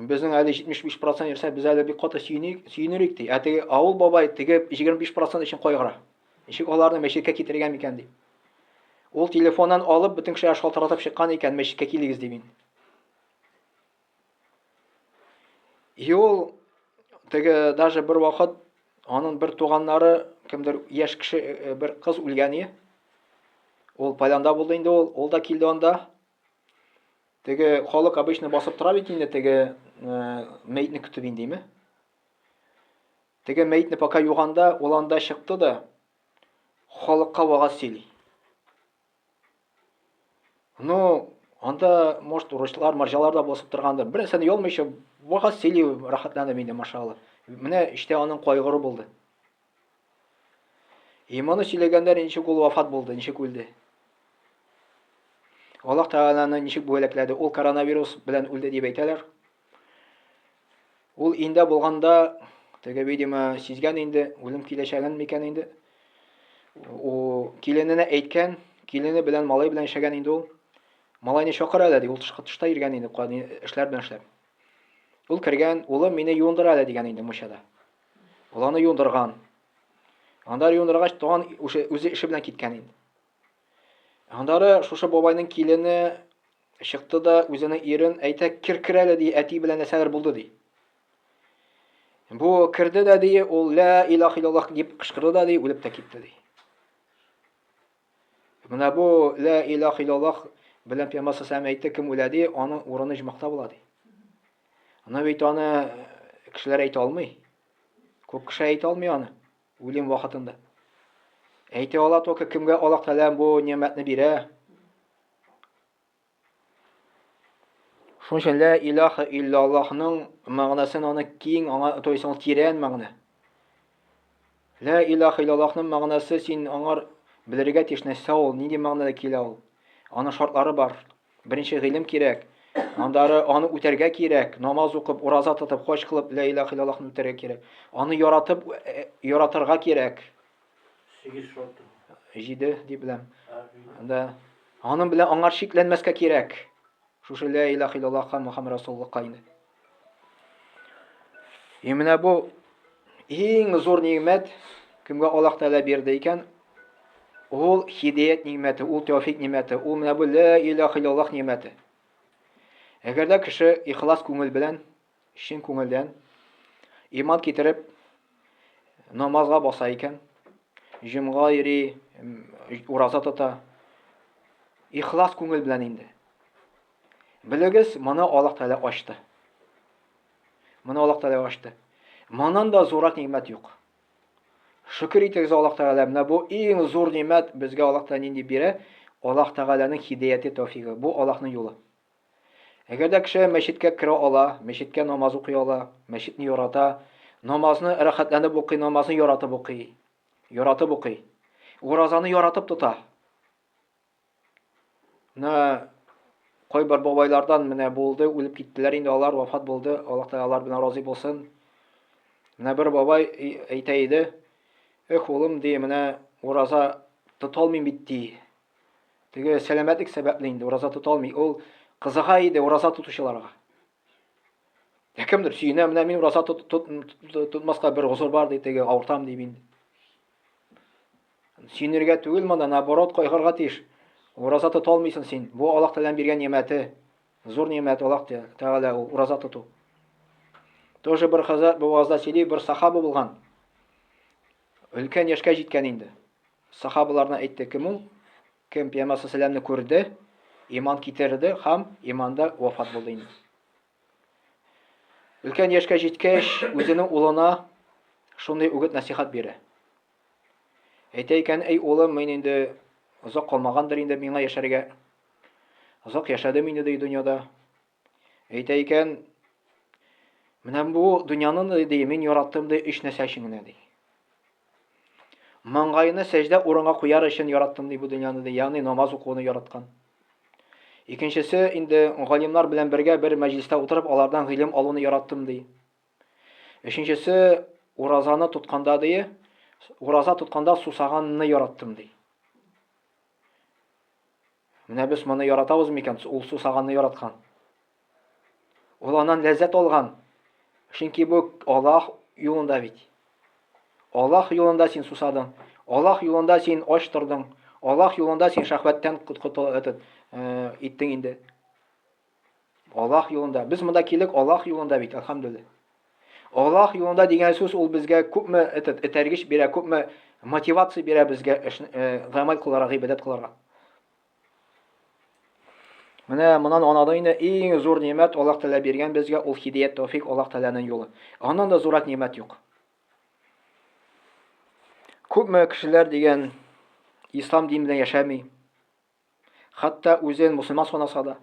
безнең әле 75% йөрсә, без әле бик каты сөеник, сөенерик ди. Ә теге авыл бабай теге 25% өчен кайгыра. Ничек аларны мәчеткә китерергә микән ди. Ул телефоннан алып бөтен кешегә шалтыратып чыккан икән, мәчеткә килегез дип инде. И ул теге даже бер вакыт аның бер туганнары, кемдер яшь кеше, э, бер кыз үлгән иде. Ул Полянда булды инде ул, ул да килде анда. Теге халык обычно басып тора бит инде теге э, мәетне көтеп инде, име? Теге мәетне пока юганда, ул анда чыкты да халыкка вагаз сөйли. Ну, анда, может, урыслар, марҗалар да басып торгандыр. Бер нәрсәне ялмыйча вагаз сөйли, рәхәтләнеп инде, машалла. Менә эштә аның кайгыры булды. И моны сөйләгәндә ничек ул вафат булды, ничек үлде. Аллаһ Тәгаләне ничек бүләкләде? Ул коронавирус белән үлде дип әйтәләр. Ул инде булганда, теге, видимо, сизгән инде, үлем киләчәген микән инде. Ул килененә әйткән, килене белән малай белән яшәгән инде ул. Малайны чакыр әле, ди, ул тышка тышта йөргән инде, эшләр белән эшләп. Ул кергән, улым мине юындыр әле дигән инде мунчада. Ул аны юындырган. Анда юындыргач, тагын үзе эше белән киткән инде. Аннары шушы бабайның килене чыкты да үзенең ирен әйтә, кер кер әле ди, әти белән нәрсәләр булды ди. Бу керде дә ди, ул ла илаһ иллаллаһ дип кычкырды да ди, үлеп тә китте ди. Менә бу ла илаһ иллаллаһ белән Пәйгамбәр саллаллаху әйтте, кем үлә ди, аның урыны җмахта була ди. Аны бит аны кешеләр әйтә алмый. Күп кеше әйтә алмый аны. Үлем вакытында. Әйтә ала только кемгә Аллаһ Тәгалә бу ни'мәтне бирә. Шуның өчен лә илаһа иллаллаһның мәгънәсен аны киң, аңа, то есть ул тирән мәгънә. Лә илаһа иллаллаһның мәгънәсе син аңар белергә тиеш нәрсә ул, нинди мәгънәдә килә ул. Аның шартлары бар. Беренче гыйлем кирәк. Аннары аны үтәргә кирәк. Намаз укып, ураза тотып, хаҗ кылып, лә илаһ иллаллаһны үтәргә кирәк. Аны яратып, э, яратырга кирәк. 8 шарты. 7 дип беләм. Да. Аның белән аңар шикләнмәскә кирәк. Шушы лә илаһ иллаллаһка Мухаммад Расулуллаһка инде. И менә бу иң зур нимәт, кемгә Аллаһ Тәгалә бирде икән, ул хидәят нимәте, ул тәүфик нимәте, ул менә бу лә илаһ иллаллаһ нимәте. Әгәр дә кеше ихлас күңел белән, чын күңелдән иман китереп намазга баса икән, җомга йөри, ураза тота, ихлас күңел белән инде. Белегез, моны Аллаһ Тәгалә ачты. Моны Аллаһ Тәгалә ачты. Моннан да зуррак нимәт юк. Шөкер итегез Аллаһ Тәгалә. Менә бу иң зур нимәт безгә Аллаһ Тәгалә нинди бирә? Аллаһ Тәгаләнең һидаяте, тәүфигы. Бу Аллаһның юлы. Әгәр дә кеше мәчеткә керә ала, мәчеткә намаз укый ала, мәчетне ярата, намазны рәхәтләнеп укый, намазны яратып укый, яратып укый. Уразаны яратып тота. Менә кайбер бабайлардан менә булды, үлеп киттеләр инде алар, вафат булды. Аллаһ Тәгалә алар белән разый булсын. Менә бер бабай әйтә иде, Эх, улым, ди, менә ураза тота алмыйм бит, ди. Теге сәламәтлек сәбәпле инде ураза тота алмый. Ул кызыга иде ураза тотучыларга. Ә кемдер сөенә, менә мин ураза тотмаска бер гозер бар ди, теге авыртам дип инде. Сөенергә түгел монда, наоборот, кайгырга тиеш. Ураза тота алмыйсың син. Бу Аллаһ Тәгаләнең биргән нимәте. Зур нимәт Аллаһ Тәгалә ул ураза тоту. Тоже бер хәзрәт бу вазда сөйли, бер сахаба булган. Өлкән яшькә җиткән инде. Сахабаларына әйтте, кем ул? Кем Пәйгамбәр саллаллаху күрде, иман китерде һәм иманда вафат булды инде. Өлкән яшькә җиткәч, үзенең улына шундый үгет насихат бирә. Әйтә икән, әй улым, мин инде озак калмагандыр инде миңа яшәргә. Озак яшәдем инде ди дөньяда. Әйтә икән, менә бу дөньяны ди, мин яраттым ди, өч нәрсә өчен генә ди. Маңгаены сәҗдә урынга куяр өчен яраттым ди бу дөньяны ди, ягъни намаз укуны яраткан. Икенчесе инде галимнар белән бергә бер мәҗлистә утырып алардан гыйлем алуны яраттым ди. Өченчесе уразаны тотканда ди, ураза тотканда сусаганны яраттым ди. Менә без моны яратабыз микән? Ул сусаганны яраткан. Ул аннан ләззәт алган. Чөнки бу Аллаһ юлында бит. Аллаһ юлында син сусадың. Аллаһ юлында син ач тордың. Аллаһ юлында син шәһвәттән этот, э, иттең инде. Аллаһ юлында. Без монда килдек Аллаһ юлында бит, әлхәмдүлилләһ. Аллаһ юлында дигән сүз ул безгә күпме этот, этәргеч бирә, күпме мотивация бирә безгә эш, э, гамәл кылырга, гыйбадәт кылырга. Менә моннан анады инде иң зур нимәт Аллаһ Тәгалә биргән безгә ул һидәят, тәүфик, Аллаһ Тәгаләнең юлы. Аннан да зуррак нимәт юк. Күпме кешеләр дигән ислам дине белән яшәми. Хәтта үзен мусульман санаса да.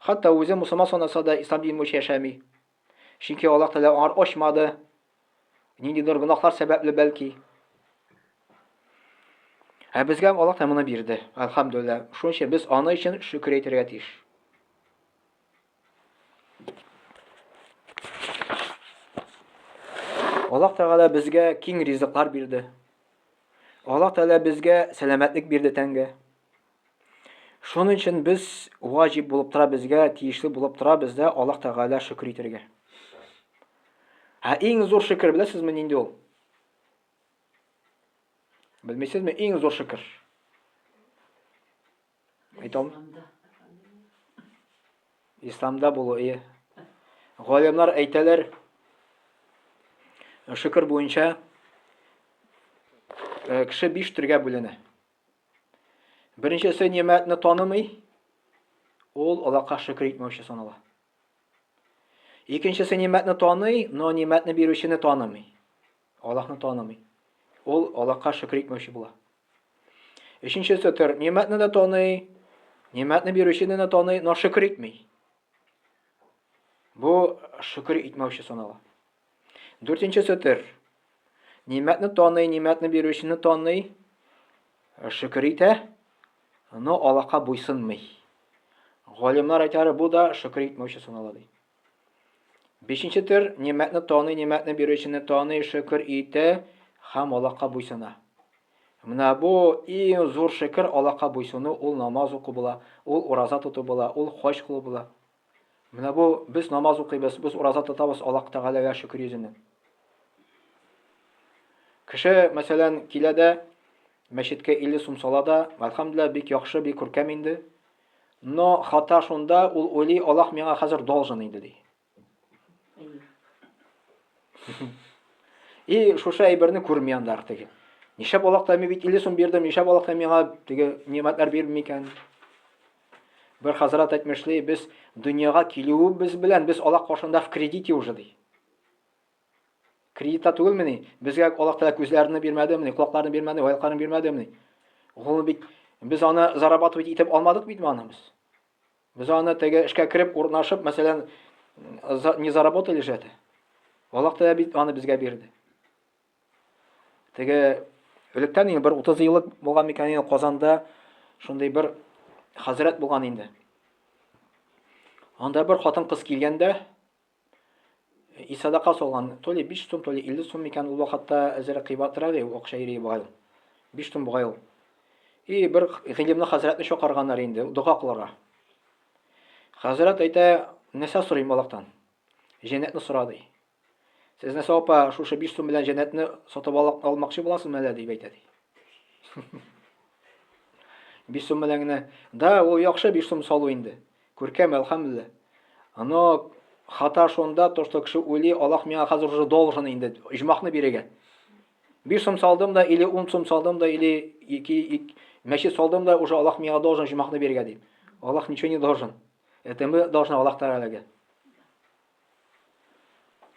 Хәтта үзен мусульман санаса да ислам дине буенча яшәми. Чөнки Аллаһ Тәгалә аңар ачмады. Ниндидер гөнаһлар сәбәпле бәлки. Ә безгә Аллаһ Тәгалә моны бирде. Әлхәмдүлилләһ. Шуның өчен без аны өчен шөкер әйтергә тиеш. Аллаһ Тәгалә безгә киң ризыклар бирде. Аллаһ Тәгалә безгә сәламәтлек бирде тәнгә. Шуның өчен без ваҗиб булып тора безгә, тиешле булып тора бездә Аллаһ Тәгалә шөкер итәргә. Ә иң зур шөкер беләсезме нинди ул? Белмисезме? Иң зур шөкер. Әйтә алмыйм. Исламда булу, ие. Галимнар әйтәләр, шөкер буенча э, кеше биш төргә бүленә. Беренчесе нимәтне танымый, ул Аллаһка шөкер итмәүче санала. Икенчесе нимәтне таный, но нимәтне бирүчене танымый. Аллаһны танымый. Ул Аллаһка шөкер итмәүче була. Өченчесе төр нимәтне дә таный, нимәтне бирүчене дә таный, но шөкер итми. Бу шөкер итмәүче санала. Дүртенчесе төр нимәтне таный, нимәтне бирүчене таный, шөкер итә, но Аллаһка буйсынмый. Галимнәр әйтәләр, бу да шөкер итмәүче санала ди. Бишенче төр, нимәтне таный, нимәтне бирүчене таный, шөкер итә һәм Аллаһка буйсына. Менә бу иң зур шөкер Аллаһка буйсыну, ул намаз уку була, ул ураза тоту була, ул хаҗ кылу була. Менә бу без намаз укыйбыз, без ураза тотабыз Аллаһ Тәгаләгә шөкер йөзеннән. Кеше, мәсәлән, килә дә мәчеткә 50 сум сала да, әлхәмдүлилләһ, бик яхшы, бик күркәм инде. Но хата шунда, ул уйлый, Аллаһ миңа хәзер должен инде ди. И шушы әйберне күрми анда теге. Нишләп Аллаһ та мин бит 50 сум бирдем, нишләп Аллаһ та миңа теге нимәтләр бирми икән? Бер хәзрәт әйтмешли, без дөньяга килүебез белән без Аллаһ каршында в кредите уже ди. Кредитта түгелмени? Безгә Аллаһ Тәгалә күзләрне бирмәдемени, колакларны бирмәде, аякларны бирмәдемени? Ул бит без аны зарабатывать итеп алмадык бит аны без. Без аны теге эшкә кереп урнашып, мәсәлән, не заработали же это. Аллаһ Тәгалә бит аны безгә бирде. Теге электән инде бер 30 еллык булган микән инде Казанда шундый бер хәзрәт булган инде. Анда бер хатын-кыз килгәндә, И садака салган, то ли 5 сум, то ли 50 сум икән, ул вакытта әзерәк кыйбатрак иде, акча йөри бугай ул. 5 сум бугай ул. И бер гыйлемле хәзрәтне чакырганнар инде, дога кылырга. Хәзрәт әйтә, нәрсә сорыйм Аллаһтан? Җәннәтне сора ди. Сез нәрсә апа, шушы 5 сум белән җәннәтне сатып алмакчы буласызмы әллә дип әйтә ди. 5 сум белән генә. Да, ул яхшы 5 сум салу инде. Күркәм, әлхәмдүлилләһ. Но хата шунда, то, что кеше уйлый, Аллаһ миңа хәзер уже должен инде, оҗмахны бирергә. 5 сум салдым да, или 10 сум салдым да, или 2 мәчет салдым да, уже Аллаһ миңа должен оҗмахны бирергә дип. Аллаһ ничего не должен. Это мы должны Аллаһ Тәгаләгә.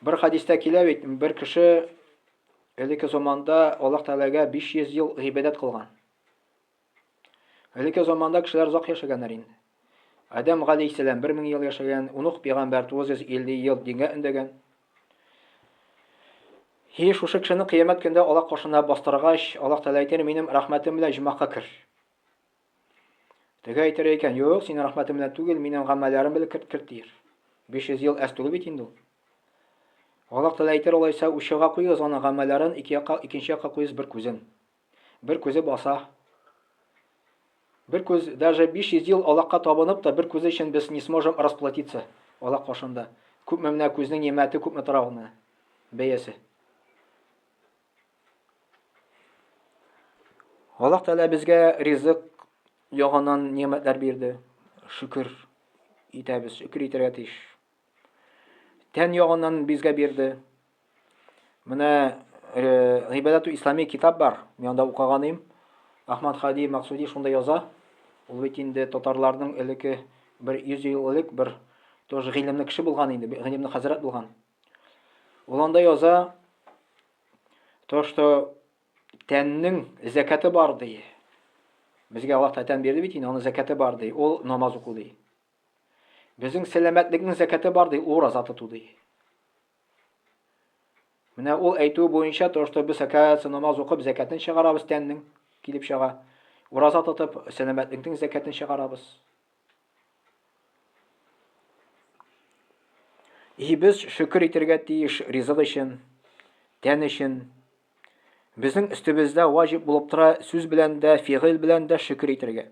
Бер хадистә килә бит, бер кеше элекке заманда Аллаһ Тәгаләгә 500 ел гыйбадәт кылган. Элекке заманда кешеләр озак яшәгәннәр инде. Адәм галәйһиссәлам 1000 ел яшәгән, Нух пәйгамбәр 950 ел дингә өндәгән. Һи, шушы кешене кыямәт көндә Аллаһ каршына бастыргач, Аллаһ Тәгалә әйтер, минем рәхмәтем белән җомахка кер. Теге әйтер икән, юк, синең рәхмәтем белән түгел, минем гамәлләрем белән керт, керт дияр. 500 ел әз түгел бит инде ул. Аллаһ Тәгалә әйтер, алайса учыга куегыз аның гамәлләрен, ике якка, икенче якка куегыз бер күзен. Бер күзе баса. Бер күз, даже 500 ел Аллаһка табынып та, бер күзе өчен без не сможем расплатиться Аллаһ каршында. Күпме менә күзнең нимәте күпме тора ул менә. Бәясе. Аллаһ Тәгалә безгә ризык ягыннан нимәтләр бирде. Шөкер итәбез, шөкер итәргә тиеш. Тән ягыннан безгә бирде. Менә э, Гыйбадәту ислами китап бар. Мин анда укыган идем. Ахмад Хади Максуди шунда яза. Ул бит инде татарларның элекке бер 100 ел элек бер тоже гыйлемле кеше булган инде, гыйлемле хәзрәт булган. Ул анда яза то, что тәннең зәкәте бар ди. Безгә Аллаһ тән бирде бит инде, аның зәкәте бар ди. Ул намаз уку ди. Безнең сәламәтлекнең зәкәте бар ди, ул ураза тоту ди. Менә ул әйтүе буенча, то, что без оказывается намаз укып зәкәтен чыгарабыз тәннең килеп чыга. Ураза тотып сәламәтлекнең зәкәтен чыгарабыз. И без шөкер итәргә тиеш ризык өчен, тән өчен. Безнең өстебездә ваҗиб булып тора сүз белән дә, фигыль белән дә шөкер итәргә.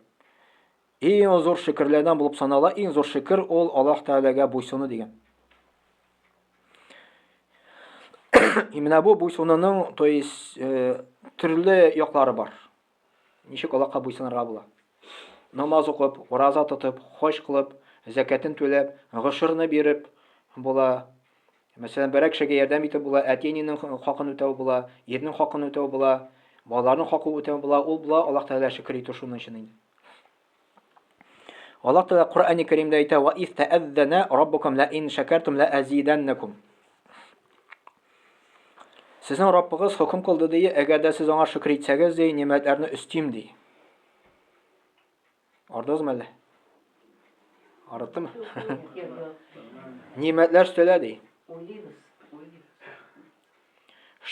Иң зур шөкерләрдән булып санала, иң зур шөкер ул Аллаһ Тәгаләгә буйсыну дигән. И менә бу буйсынуның, то есть, э, төрле яклары бар. Ничек Аллаһка буйсынырга була? Намаз укып, ураза тотып, хаҗ кылып, зәкәтен түләп, гошерны биреп була. Мәсәлән, берәр кешегә ярдәм итеп була, әти-әнинең хакын үтәү була, ирнең хакын үтәү була, балаларның хакын үтәү була, ул була Аллаһ Тәгалә шөкер итү шуның өчен инде. Аллаһ Тәгалә Коръәни Кәримдә әйтә: "Ва из тәәззәнә раббукум ла ин шәкәртум ла азиданнакум." Сезнең Раббыгыз хөкем кылды ди, әгәр дә сез аңа шөкер итсәгез ди, нимәтләрне өстим ди. Ардыгызмы әллә? Арыттымы? Нимәтләр өстәлә ди.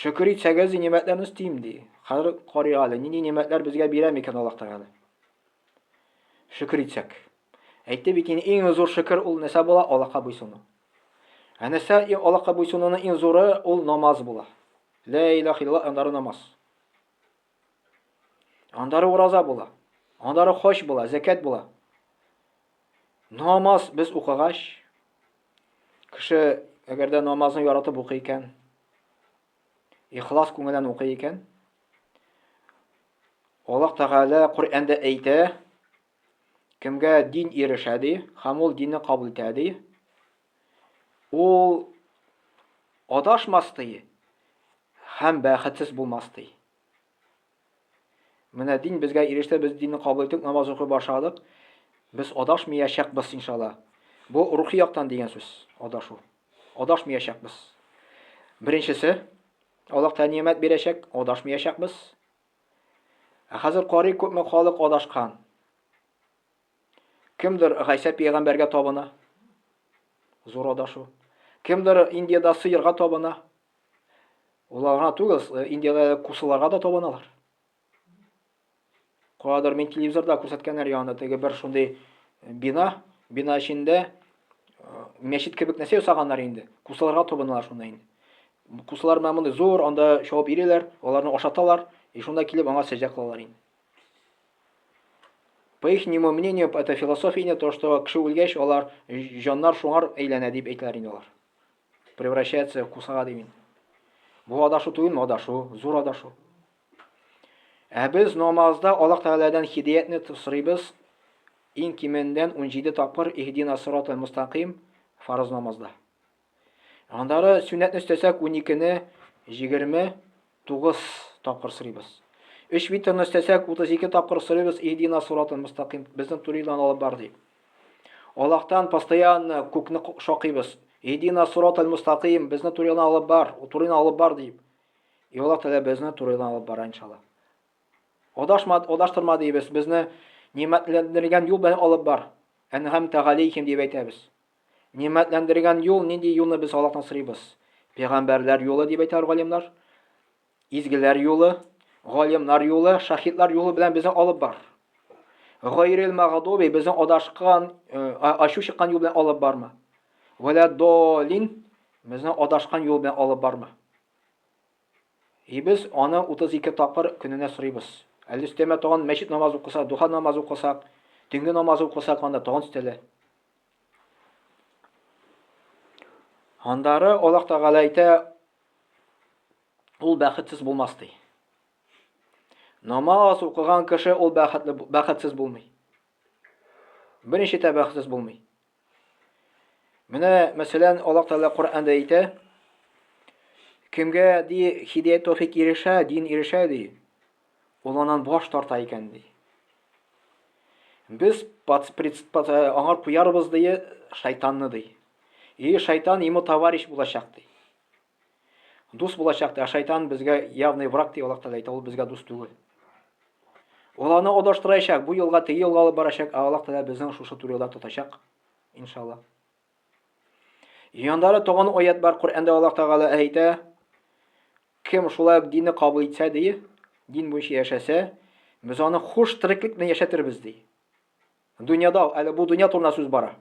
Шөкер итсәгез, нимәтләрне өстим ди. Хәзер карыйк әле, нинди нимәтләр безгә бирә микән Аллаһ Тәгалә? Шөкер итсәк. Әйтте бит инде, иң зур шөкер ул нәрсә була? Аллаһка буйсыну. Ә нәрсә Аллаһка буйсынуның иң зуры ул намаз була. Ла илаһ иллаллаһ, аннары намаз. Аннары ураза була. Аннары хаҗ була, зәкят була. Намаз без укыгач, кеше әгәр дә намазны яратып укый икән, ихлас күңелдән укый икән, Аллаһ Тәгалә Коръәндә әйтә, кемгә дин ирешә ди, һәм ул динне кабул итә ди, ул адашмас ди һәм бәхетсез булмас ди. Менә дин безгә иреште, без динне кабул иттек, намаз укый башладык. Без адашмаячакбыз, иншалла. Бу рухи яктан дигән сүз, адашу. Адашмаячакбыз. Беренчесе, Аллаһ Тәгалә нимәт бирәчәк, адашмаячакбыз. Ә хәзер карый күпме халык адашкан. Кемдер Гайсә пәйгамбәргә табына. Зур адашу. Кемдер Индиядә сыерга табына. Улар гына түгел, э, Индиядә кусыларга да табыналар. Кадыр мин телевизорда күрсәткәннәр янында теге бер шундый э, бина, бина эчендә э, мәчет кебек нәрсә ясаганнар инде. Кусыларга табыналар шунда инде. Кусылар менә мондый зур, анда чабып йөриләр, аларны ашаталар, и шунда килеп аңа сәҗдә кылалар инде. По их мнению, это философия инде, то, что кеше үлгәч, алар җаннар шуңар әйләнә дип әйтәләр инде алар. Превращается в кусага дип инде. Бу адашу түгелме? Адашу, зур адашу. Ә без намазда Аллаһ Тәгаләдән һидәятне сорыйбыз. Иң кимендән 17 тапкыр иһдина сиратал мустаким фарыз намазда. Аннары сөннәтне өстәсәк 12-не 29 тапкыр сорыйбыз. Өч витрны өстәсәк 32 тапкыр сорыйбыз иһдина сиратал мустаким. Безне туры юлдан алып бар дип. Аллаһтан постоянно күкне шакыйбыз. Иһдина сиратал мустаким, безне туры юлдан алып бар, туры юлдан алып бар дип. И Аллаһ Тәгалә безне туры юлдан алып бара иншалла. Адашма, адаштырма дибез, безне нимәтләндергән юл белән алып бар. Әнһәмтә галәйһим дип әйтәбез. Нимәтләндергән юл нинди юлны без Аллаһтан сорыйбыз? Пәйгамбәрләр юлы дип әйтәләр галимнәр. Изгеләр юлы, галимнар юлы, шахидлар юлы белән безне алып бар. Гайрил магдуби безне адашкан, э, ачу чыккан юл белән алып барма. Вәлә долин безне адашкан юл белән алып барма. И без аны 32 тапкыр көненә сорыйбыз. Әле өстәмә тагын мәчет намазы укысак, духа намазы укысак, төнге намазы укысак, анда тагын өстәлә. Андары Аллаһ Тәгалә әйтә, ул бәхетсез булмас ди. Намаз укыган кеше ул бәхетле бәхетсез булмый. Берничә тә бәхетсез булмый. Менә, мәсәлән, Аллаһ Тәгалә Коръәндә әйтә, кемгә ди һидәят тәүфик ирешә, дин ирешә ди, ул аннан баш тарта икән ди. Без аңар куярбыз ди шайтанны ди. И шайтан ему товарищ булачак ди. Дус булачак ди, ә шайтан безгә явный враг ди, Аллаһ Тәгалә әйтә, ул безгә дус түгел. Ул аны адаштырачак, бу юлга, теге юлга алып барачак, ә Аллаһ Тәгалә безнең шушы туры юлда тотачак, иншалла. Яндары тагын аят бар, Коръәндә Аллаһ Тәгалә әйтә, кем шулай ук динне кабул итсә, ди, дин буенча яшәсә, без аны хуш тереклек белән яшәтербез, ди. Дөньяда, әле бу дөнья турында сүз бара.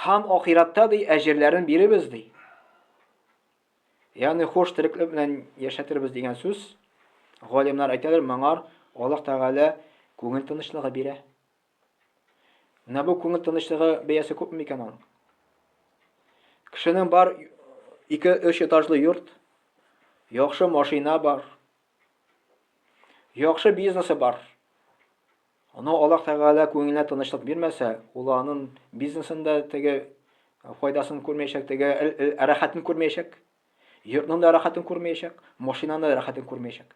Һәм ахиратта ди әҗерләрен биребез ди. Ягъни хуш тереклек белән яшәтербез дигән сүз, галимнәр әйтәләр, моңар Аллаһ Тәгалә күңел тынычлыгы бирә. Менә бу күңел тынычлыгы бәясе күпме икән аның? Кешенең бар 2-3 этажлы йорт, яхшы машина бар, яхшы бизнесы бар. Аны Аллаһ Тәгалә күңеленә тынычлык бирмәсә, ул аның бизнесында теге файдасын күрмәячәк, теге рәхәтен күрмәячәк. Йортның да рәхәтен күрмәячәк, машинаның да рәхәтен күрмәячәк.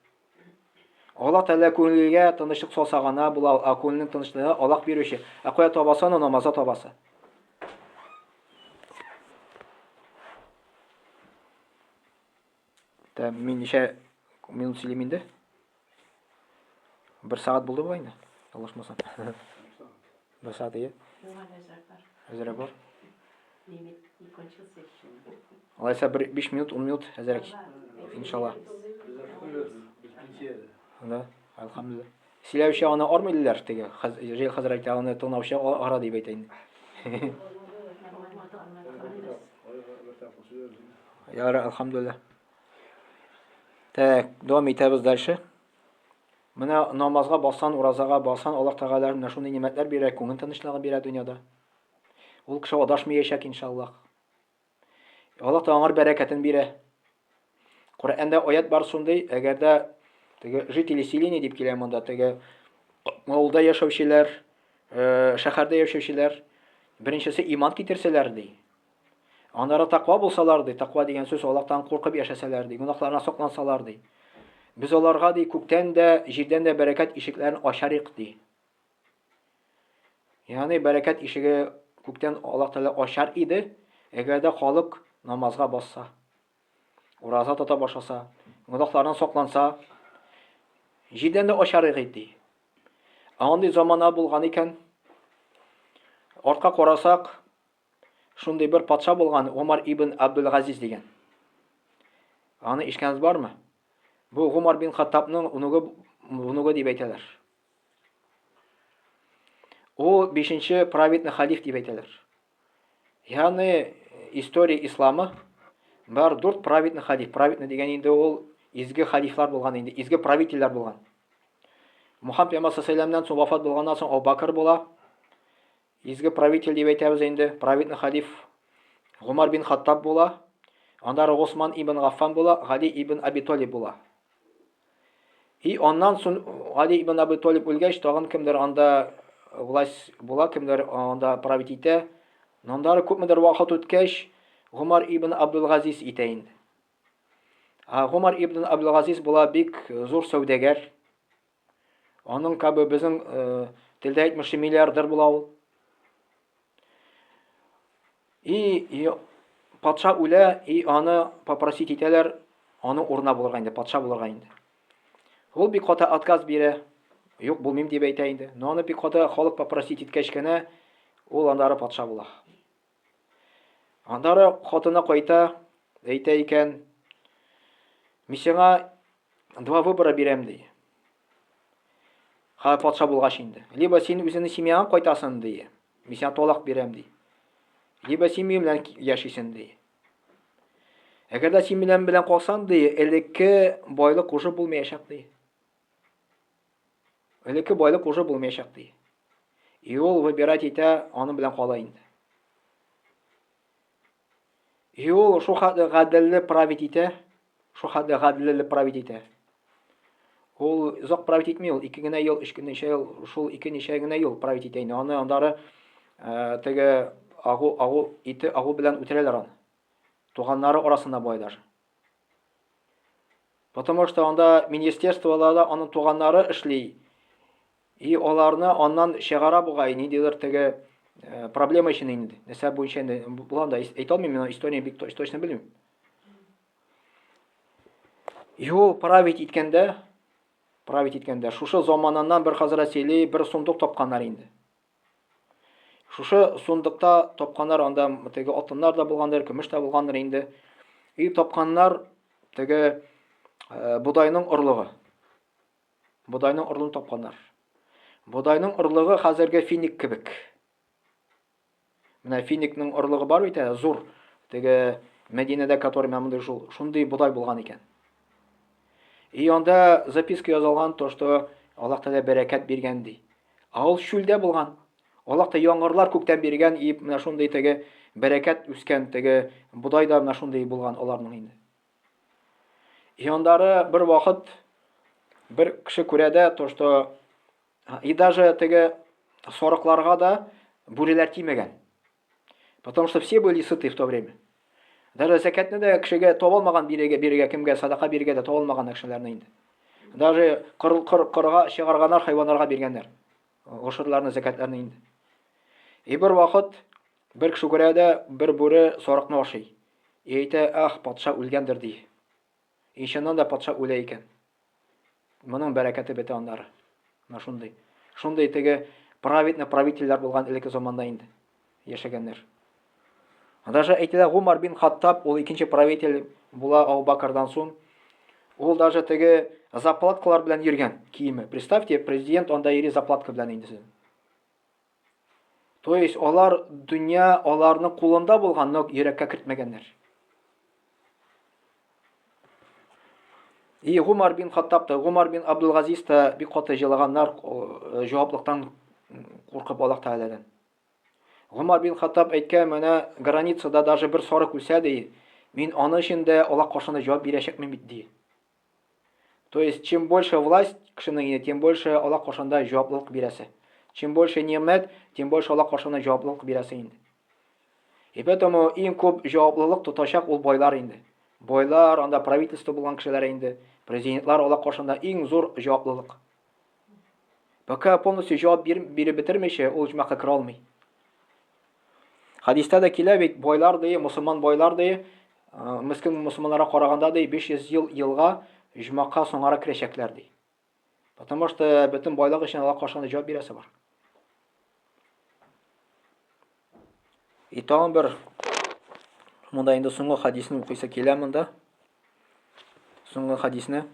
Аллаһ Тәгалә күңелгә тынычлык салса гына була, ә күңелнең тынычлыгы Аллаһ бирүче. Ә кая табасы аны намазда табасы. Та мин ничә минут сөйлим инде? Бер сәгать булды бугай инде. Ялгышмасам. Бер сәгать ие. Әзерәк бар. Лимит не кончился еще. Алайса бер 5 минут, 10 минут әзерәк. Иншалла. Да, әлхәмдүлилләһ. Сөйләүче аны армый диләр теге. Җәй хәзрәт аны тыңлаучы ара дип әйтә инде. Ярар, әлхәмдүлилләһ. Так, дәвам итәбез дальше. Менә намазга бассан, уразага бассан, Аллаһ Тәгалә менә шундый нимәтләр бирә, күңел тынычлыгы бирә дөньяда. Ул кеше адашмаячак, иншаллаһ. Аллаһ Тәгалә аңар бәрәкәтен бирә. Коръәндә аят бар шундый, әгәр дә теге жители селения дип килә монда, теге авылда яшәүчеләр, э, шәһәрдә яшәүчеләр, беренчесе иман китерсәләр ди. Аннары таква булсалар, ди, таква дигән сүз Аллаһтан куркып яшәсәләр, ди, гөнаһларына саклансалар, ди. Без аларга, ди, күктән дә, җирдән дә бәрәкәт ишекләрен ачарыйк, ди. Ягъни бәрәкәт ишеге күктән Аллаһ Тәгалә ачар иде, әгәр дә халык намазга басса, ураза тота башласа, гөнаһлардан сакланса, җирдән дә ачарыйк иде, ди. Ә андый замана булган икән, артка карасак, Шундый бер патша булган, Гомар ибн Абдул-Газиз дигән. Аны ишкәнегез бармы? Бу Гомар бин Хаттабның внугы, внугы дип әйтәләр. Ул бишенче праведный халиф дип әйтәләр. Ягъни история исламы бар дүрт праведный халиф. Праведный дигән инде ул изге халифлар булган инде, изге правительләр булган. Мухаммад пәйгамбәр саллаллаху соң вафат булганнан соң Абу Бакр була. Изге правитель дип әйтәбез инде, праведный халиф Гомар бин Хаттаб була, аннары Госман ибн Гаффан була, Гали ибн Аби Толиб була. И аннан соң Гали ибн Аби Толиб үлгәч, тагын кемдер анда власть була, кемдер анда править итә. Аннары күпмедер вакыт үткәч, Гомар ибн Абдул-Газиз итә инде. А Гомар ибн Абдул-Газиз була бик зур сәүдәгәр. Аның кабы безнең э, телдә әйтмешли миллиардер була ул. И, и патша үлә, и аны попросить итәләр, аны урына булырга инде, патша булырга инде. Ул бик каты отказ бирә. Юк, булмыйм дип әйтә инде. Но аны бик каты халык попросить иткәч кенә, ул аннары патша була. Аннары хатыны кайта, әйтә икән, мин сиңа два выбора бирәм, ди. Ха, патша булгач инде. Либо син үзеңнең семьяңа кайтасың, ди. Мин сиңа талак бирәм, ди. Либо син минем белән яшисең, ди. Әгәр дә син минем белән калсаң, ди, элекке байлык уже булмаячак, ди. Элекке байлык уже булмаячак, ди. И ул выбирать итә, аның белән кала инде. И ул шул хәтле гаделле править итә, шул хәтле гаделле править итә. Ул озак править итми, ул ике генә ел, өч ничә ел, шул ике ничә генә ел править итә инде. Аны аннары э, теге агу, агу ите, агу белән үтерәләр аны. Туганнары арасында буай даже. Потому что анда министерстволарда аның туганнары эшли. И аларны аннан чыгара бугай, ниндидер теге э, проблема өчен инде. Нәрсә буенча инде була анда әйтә алмыйм, мин историяне бик точно белмим. Юл править иткәндә, править иткәндә, шушы заманнан бер хәзрәт сөйли, бер сундук тапканнар инде. Шушы сундукта тапканнар анда теге алтыннар да булгандыр, көмеш тә булгандыр инде. И тапканнар теге э, бодайның орлыгы. Бодайның орлыгын тапканнар. Бодайның орлыгы хәзерге финик кебек. Менә финикның орлыгы бар бит, ә, зур. Теге Мәдинәдә, который менә мондый шул, шундый бодай булган икән. И анда записка язылган, то, что Аллаһ Тәгалә бәрәкәт биргән ди. Ә ул чүлдә булган. Аллаһ та яңгырлар күктән биргән, и менә шундый теге бәрәкәт үскән, теге бодай да менә шундый булган аларның инде. И андары бер вакыт бер кеше күрә дә, то, что и даже теге сарыкларга да бүреләр тимәгән. Потому что все были сыты в то время. Даже зәкәтне дә кешегә таба алмаган бирергә, бирергә кемгә садака бирергә дә таба алмаган кешеләрне инде. Даже кыр, кыр, кырга чыгарганнар, хайваннарга биргәннәр. Гошырларны, зәкәтләрне инде. И бер вакыт бер кеше күрә дә бер бүре сарыкны ашый. И әйтә, ах, патша үлгәндер ди. И чыннан да патша үлә икән. Моның бәрәкәте бетә аннары. Менә шундый. Шундый теге праведный правительләр булган элекке заманда инде яшәгәннәр. Даже әйтелә Гумар бин Хаттаб, ул икенче правитель була Абу Бакрдан соң. Ул даже теге заплаткалар белән йөргән киеме. Представьте, президент анда йөри заплатка белән инде сезнең. То есть алар дөнья аларның кулында булган, но йөрәккә кертмәгәннәр. И Гумар бин Хаттаб та, Гумар бин Абдулгазиз та бик каты җылаганнар, э, җаваплыктан куркып Аллаһ Тәгаләдән. Гумар бин Хаттаб әйткән, менә границада даже бер сарык үлсә ди, мин аны өчен дә Аллаһ каршында җавап бирәчәкмен бит ди. То есть, чем больше власть кешенең, тем больше Аллаһ каршында җаваплылык бирәсе. Чем больше нимәт, тем больше Аллаһ каршында җаваплылык бирәсе инде. И поэтому иң күп җаваплылык тотачак ул байлар инде. Байлар, анда правительство булган кешеләр инде, президентлар Аллаһ каршында иң зур җаваплылык. Пока полностью җавап биреп бетермичә, ул җмахка керә алмый. Хадистә дә килә бит, байлар ди, мусульман байлар ди, мескен мусульманнарга караганда ди, 500 ел елга җмахка соңарак керәчәкләр ди. Потому что бөтен байлык өчен Аллаһ каршында җавап бирәсе бар. И тагын бер монда инде соңгы хадисне укыйсы килә монда. Соңгы хадисне.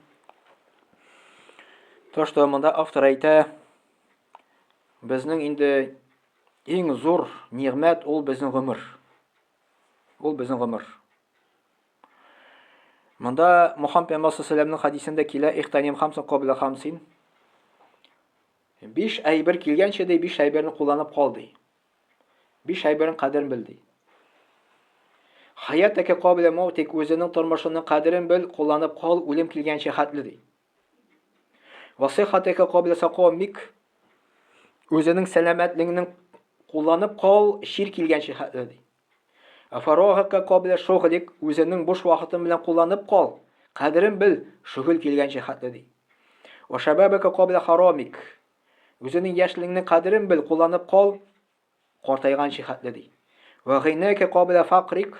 То, что монда автор әйтә, безнең инде иң зур нигъмәт ул безнең гомер. Ул безнең гомер. Монда Мухаммад пәйгамбәр саллаллаху хадисендә килә, ихтаним хамсын кабла хамсин. Биш әйбер килгәнче ди, биш әйберне кулланып кал ди. Биш әйбернең кадерен бел ди. Хаятәкә кабла маутик үзенең тормышының кадерен бел, кулланып кал, үлем килгәнче хәтле ди. Васыйхатәкә кабла сакамик үзенең сәламәтлегенең кулланып кал, чир килгәнче хәтле ди. Фарагaka кабла шуглик, үзеңнең буш вакытың белән кулланып кал, кадерен бел, шөгыл килгәнче хәтле ди. Ва шабабака кабла харамик, үзеңнең яшьлегеңнең кадерен бел, кулланып кал, картайганчы хәтле ди. Ва гыйнәкә кабла факрик,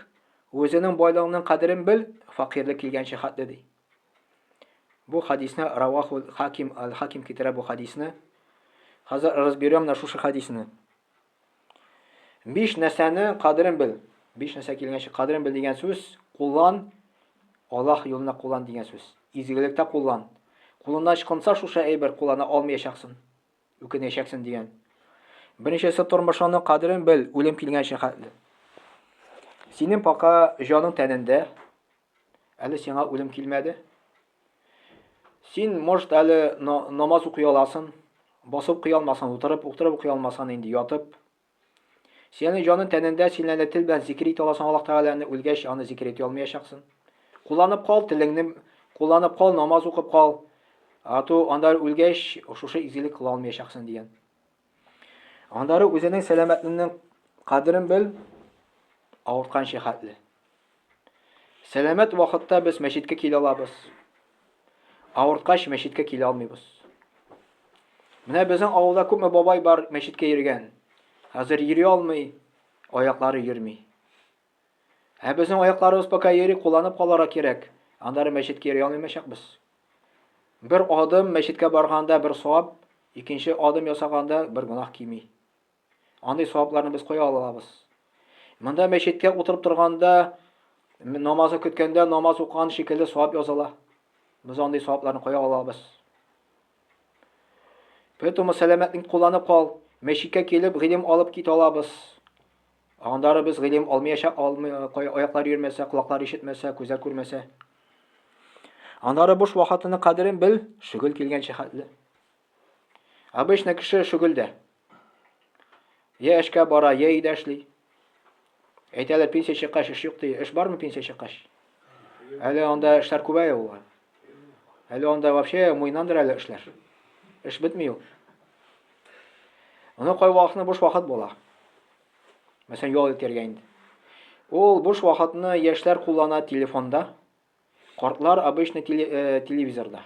үзеңнең байлыгыңның кадерен бел, факирлек килгәнче хәтле ди. Бу хадисне раваху хаким аль-хаким китерә бу хадисне. Хәзер разберем на шушы хадисне. Биш нәрсәне кадерен бел. Биш нәрсә килгәнче кадерен бел дигән сүз куллан, Аллаһ юлына куллан дигән сүз. Изгелектә куллан. Кулыңнан ычкынса шушы әйбер куллана алмаячаксың. Үкенәчәксең дигән. Беренчесе тормышыңның кадерен бел, үлем килгәнче хәтле. Синең пока җаның тәнендә, әле сиңа үлем килмәде. Син, может, әле намаз укый аласың, басып укый алмасаң, утырып, утырып укый алмасаң инде, ятып. Синең җаның тәнендә, син әле тел белән зикер итә аласың Аллаһ Тәгаләне, үлгәч аны зикер итә алмаячаксың. Кулланып кал телеңне, кулланып кал, намаз укып кал. А то анда үлгәч, шушы изгелек кыла алмаячаксың дигән. Аннары үзенең сәламәтлегенең кадерен бел, авыртканчы хәтле. Сәламәт вакытта без мәчеткә килә алабыз. Авырткач мәчеткә килә алмыйбыз. Менә безнең авылда күпме бабай бар мәчеткә йөргән. Хәзер йөри алмый, аяклары йөрми. Ә безнең аякларыбыз пока йөри, кулланып калырга кирәк. Аннары мәчеткә йөри алмыйчакбыз. Бер адым мәчеткә барганда бер савап, икенче адым ясаганда бер гөнаһ кими. Андый савапларны без кая ала алабыз? Монда мәчеткә утырып торганда, намазы көткәндә намаз укыган шикелле савап языла. Без андый савапларны кая алабыз? Поэтому сәламәтлек кулланып кал. Мәчеткә килеп, гыйлем алып китә алабыз. Аннары без гыйлем алмыячак, алмый, аяклар йөрмәсә, колаклар ишетмәсә, күзләр күрмәсә. Аннары буш вакытының кадерен бел, шөгел килгәнче хәтле. Обычно кеше шөгелдә. Я эшкә бара, я өйдә эшли. Әйтәләр, пенсия чыккач эш юк ди. Эш бармы пенсия чыккач? Әле анда эшләр күбәя ул. Әле анда вообще муйнандыр әле эшләр. Эш бетми ул. Аны кай вакытны буш вакыт була. Мәсәлән, ял итәргә инде. Ул буш вакытны яшьләр куллана телефонда, картлар обычно теле, э, телевизорда.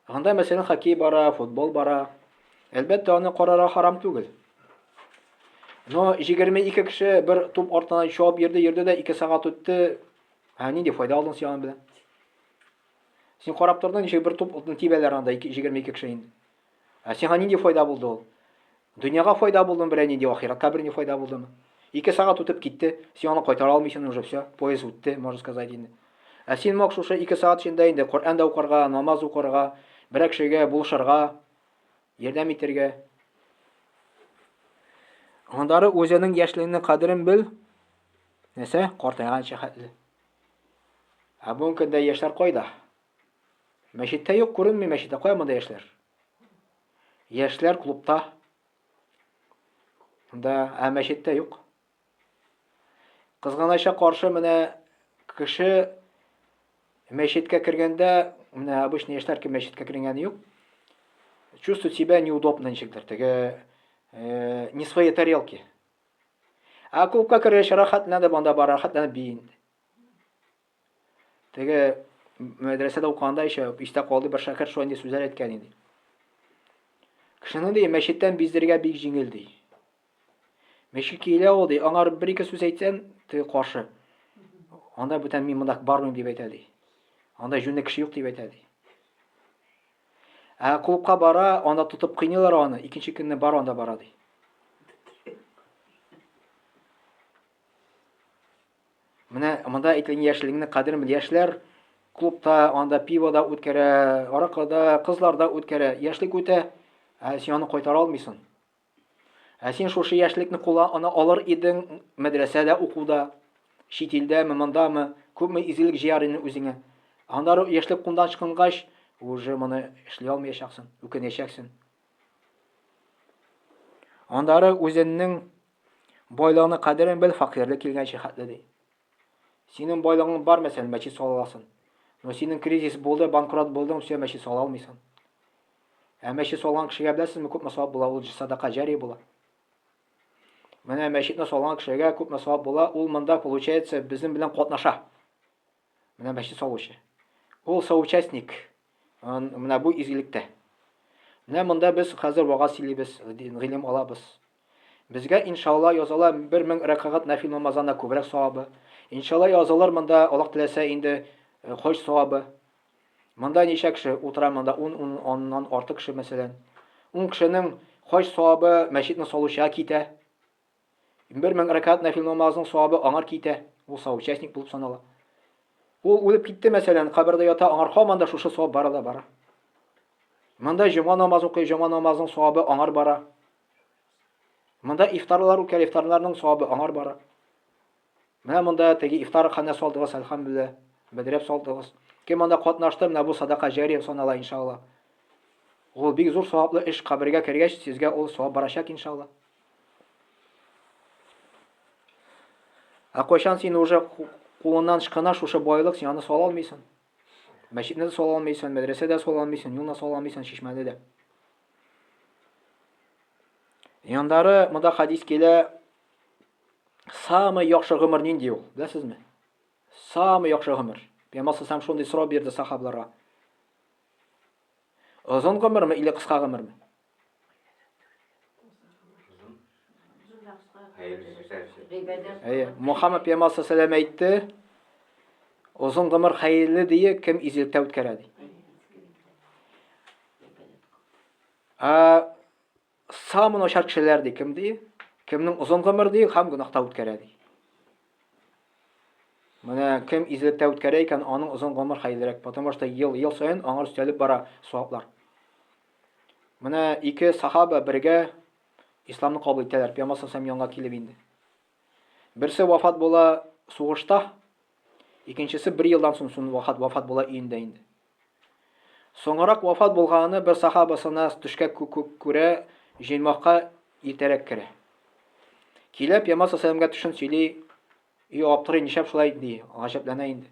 Анда, мәсәлән, хоккей бара, футбол бара. Әлбәттә, аны карарга харам түгел. Но 22 кеше бер туп артыннан чабып йөрде, йөрде дә 2 сәгать үтте. Ә нинди файда алдың син аның белән? Син карап тордың, ничек бер туп тибәләр анда 22 кеше инде. Ә сиңа нинди файда булды ул? Дөньяга файда булдымы берәр нинди, ахиратка бер ни файда булдымы? Ике сәгать үтеп китте, син аны кайтара алмыйсың уже, все, поезд үтте, можно сказать инде. Ә син мог шушы ике сәгать эчендә инде Коръән дә укырга, намаз укырга, берәр кешегә булышырга, ярдәм итәргә. Аннары үзенең яшьлегеңнең кадерен бел. Нәрсә? Картайганчы хәтле. Ә бүгенге көндә яшьләр кайда? Мәчеттә юк, күренми мәчеттә. Кая монда яшьләр? Яшьләр клубта. Да, ә мәчеттә юк. Кызганача каршы менә кеше мәчеткә кергәндә, менә обычно яшьләр кем мәчеткә кергәне юк. Чувствует себя неудобно ничектер. Теге э, не своей тарелки. Ә клубка кергәч рәхәтләнеп анда бар, рәхәтләнеп бии инде. Теге мәдрәсәдә укыганда еще истә калды бер шәкерт шулай сүзләр әйткән иде. Кешене ди мәчеттән биздерергә бик җиңел ди. Мәчет килә ул ди, аңар бер-ике сүз әйтсәң, теге каршы. Анда бүтән мин монда бармыйм дип әйтә ди. Анда җүнле кеше юк дип әйтә ди. Ә клубка бара, анда тотып кыйныйлар аны, икенче көнне бар анда бара ди. Менә монда әйтелгән яшьлегеңне кадерен бел. Яшьләр клубта, анда пиво да үткәрә, аракы да, кызлар да үткәрә. Яшьлек үтә, ә син аны кайтара алмыйсың. Ә син шушы яшьлекне кулла аны алыр идең мәдрәсәдә укуда, чит илдәме, мондамы, күпме изгелек җыяр идең үзеңә. Аннары яшьлек кулдан чыкынгач, уже моны эшли алмаячаксың, үкенәчәксең. Аннары үзеңнең Байлыгының кадерен бел, фәкыйрьлек килгәнче хәтле ди. Синең байлыгың бар, мәсәлән, мәчет сала аласың. Но синең кризис булды, банкрот булдың, все, мәчет сала алмыйсың. Ә мәчет салган кешегә беләсезме, күпме савап була, ул садака җария була. Менә мәчетне салган кешегә күпме савап була, ул монда, получается, безнең белән катнаша. Менә мәчет салучы. Ул соучастник. Менә бу изгелектә. Менә монда без хәзер вагаз сөйлибез, гыйлем алабыз. Безгә иншалла языла 1000 рәкәгать нәфил намаздан да күбрәк савабы. Иншалла язылыр монда, Аллаһ теләсә инде э, хаҗ савабы. Монда ничә кеше утыра монда 10 10 аннан артык кеше мәсәлән. 10 кешенең хаҗ савабы мәчетне салучыга китә. 1000 рәкәгать нәфил намазының савабы аңар китә. Ул соучастник булып санала. Ул үлеп китте, мәсәлән, кабердә ята, аңар һаман да шушы савап бара да бара. Монда җомга намазы укый, җомга намазының савабы аңар бара. Монда ифтарлар үткәр, ифтарларның савабы аңар бара. Менә монда теге ифтар ханә салдыгыз, әлхәмдүлилләһ, бедрәп салдыгыз. Кем анда катнашты, менә бу садака җария санала иншалла. Ул бик зур саваплы эш, кабергә кергәч, сезгә ул савап барачак иншалла. Ә кайчан син уже кулыннан чыккана шушы байлык, син аны сала алмыйсың. Мәчетне дә сала алмыйсың, мәдрәсә дә сала алмыйсың, юлны сала алмыйсың, чишмәне дә. Яндары монда хадис килә, самый яхшы гомер нинди ул, беләсезме? Самый яхшы гомер. Пәйгамбәр саллаллаху шундый сорау бирде сахабаларга. Озын гомерме или кыска гомерме? Әйе, Мухаммад пәйгамбәр саллаллаху әйтте, озын гомер хәерле дие, кем изгелектә үткәрә ди. Ә самый начар кешеләр ди кем ди? Кемнең озын гомер ди һәм гөнаһта үткәрә ди. Менә кем изгелектә үткәрә икән, аның озын гомер хәерлерәк, потому что ел ел саен аңар өстәлеп бара саваплар. Менә ике сахаба бергә Исламны кабул итәләр, Пәйгамбәр саллаллаху янга килеп инде. Берсе вафат була сугышта, икенчесе бер елдан соң соң вафат, вафат була өендә инде. Соңрак вафат булганы бер сахабасына төшкә күрә җыймакка иртәрәк керә. Килеп, Пәйгамбәр саллаллаху төшен сөйли, И аптырый, нишләп шулай ди, гаҗәпләнә инде.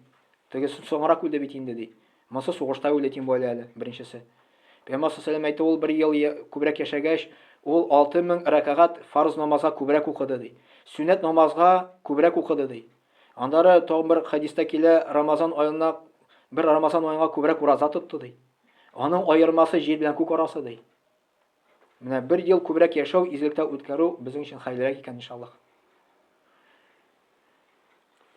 Тегесе соңрак үлде бит инде ди. Монысы сугышта үлде тем более әле, беренчесе. Пәйгамбәр саллаллаху әйтте, ул бер ел күбрәк яшәгәч, ул 6000 рәкәгать фарз намазга күбрәк укыды ди. Сөннәт намазга күбрәк укыды ди. Аннары тагын бер хәдистә килә, Рамазан аена бер Рамазан аенга күбрәк ураза тотты ди. Аның аермасы җир белән күк арасы ди. Менә бер ел күбрәк яшәү, изгелектә үткәрү безнең өчен хәерлерәк икән, иншаллаһ.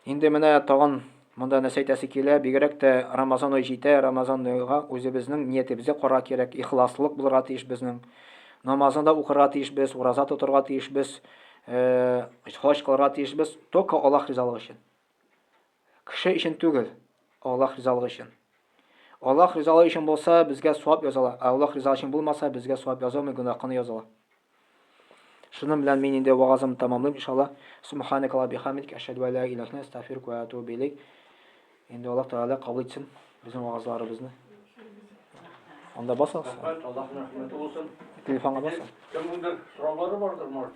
Инде менә тагын монда нәрсә әйтәсе килә, бигрәк тә Рамазан ае җитә, Рамазан айга үзебезнең ниятебезгә карарга кирәк, ихласлык булырга тиеш безнең. Намазны да укырга тиешбез, ураза тотырга тиешбез, э, хаҗ кылырга тиешбез, только Аллаһ ризалыгы өчен. Кеше өчен түгел, Аллаһ ризалыгы өчен. Аллаһ ризалыгы өчен булса, безгә савап языла. Ә Аллаһ ризалыгы өчен булмаса, безгә савап язылмый, гөнаһ кына языла. Шуның белән мин инде вагазымны тәмамлыйм, иншалла. Субханакалла бихамдик, әшһәду ә ла илаһа илля астагфирука ва атубу илейк. Инде Аллаһ Тәгалә кабул итсен безнең вагазларыбызны. Анда басыгыз. Рәхмәт, Аллаһның рәхмәте булсын. Телефонга басыгыз. Кемнеңдер сораулары бардыр, может?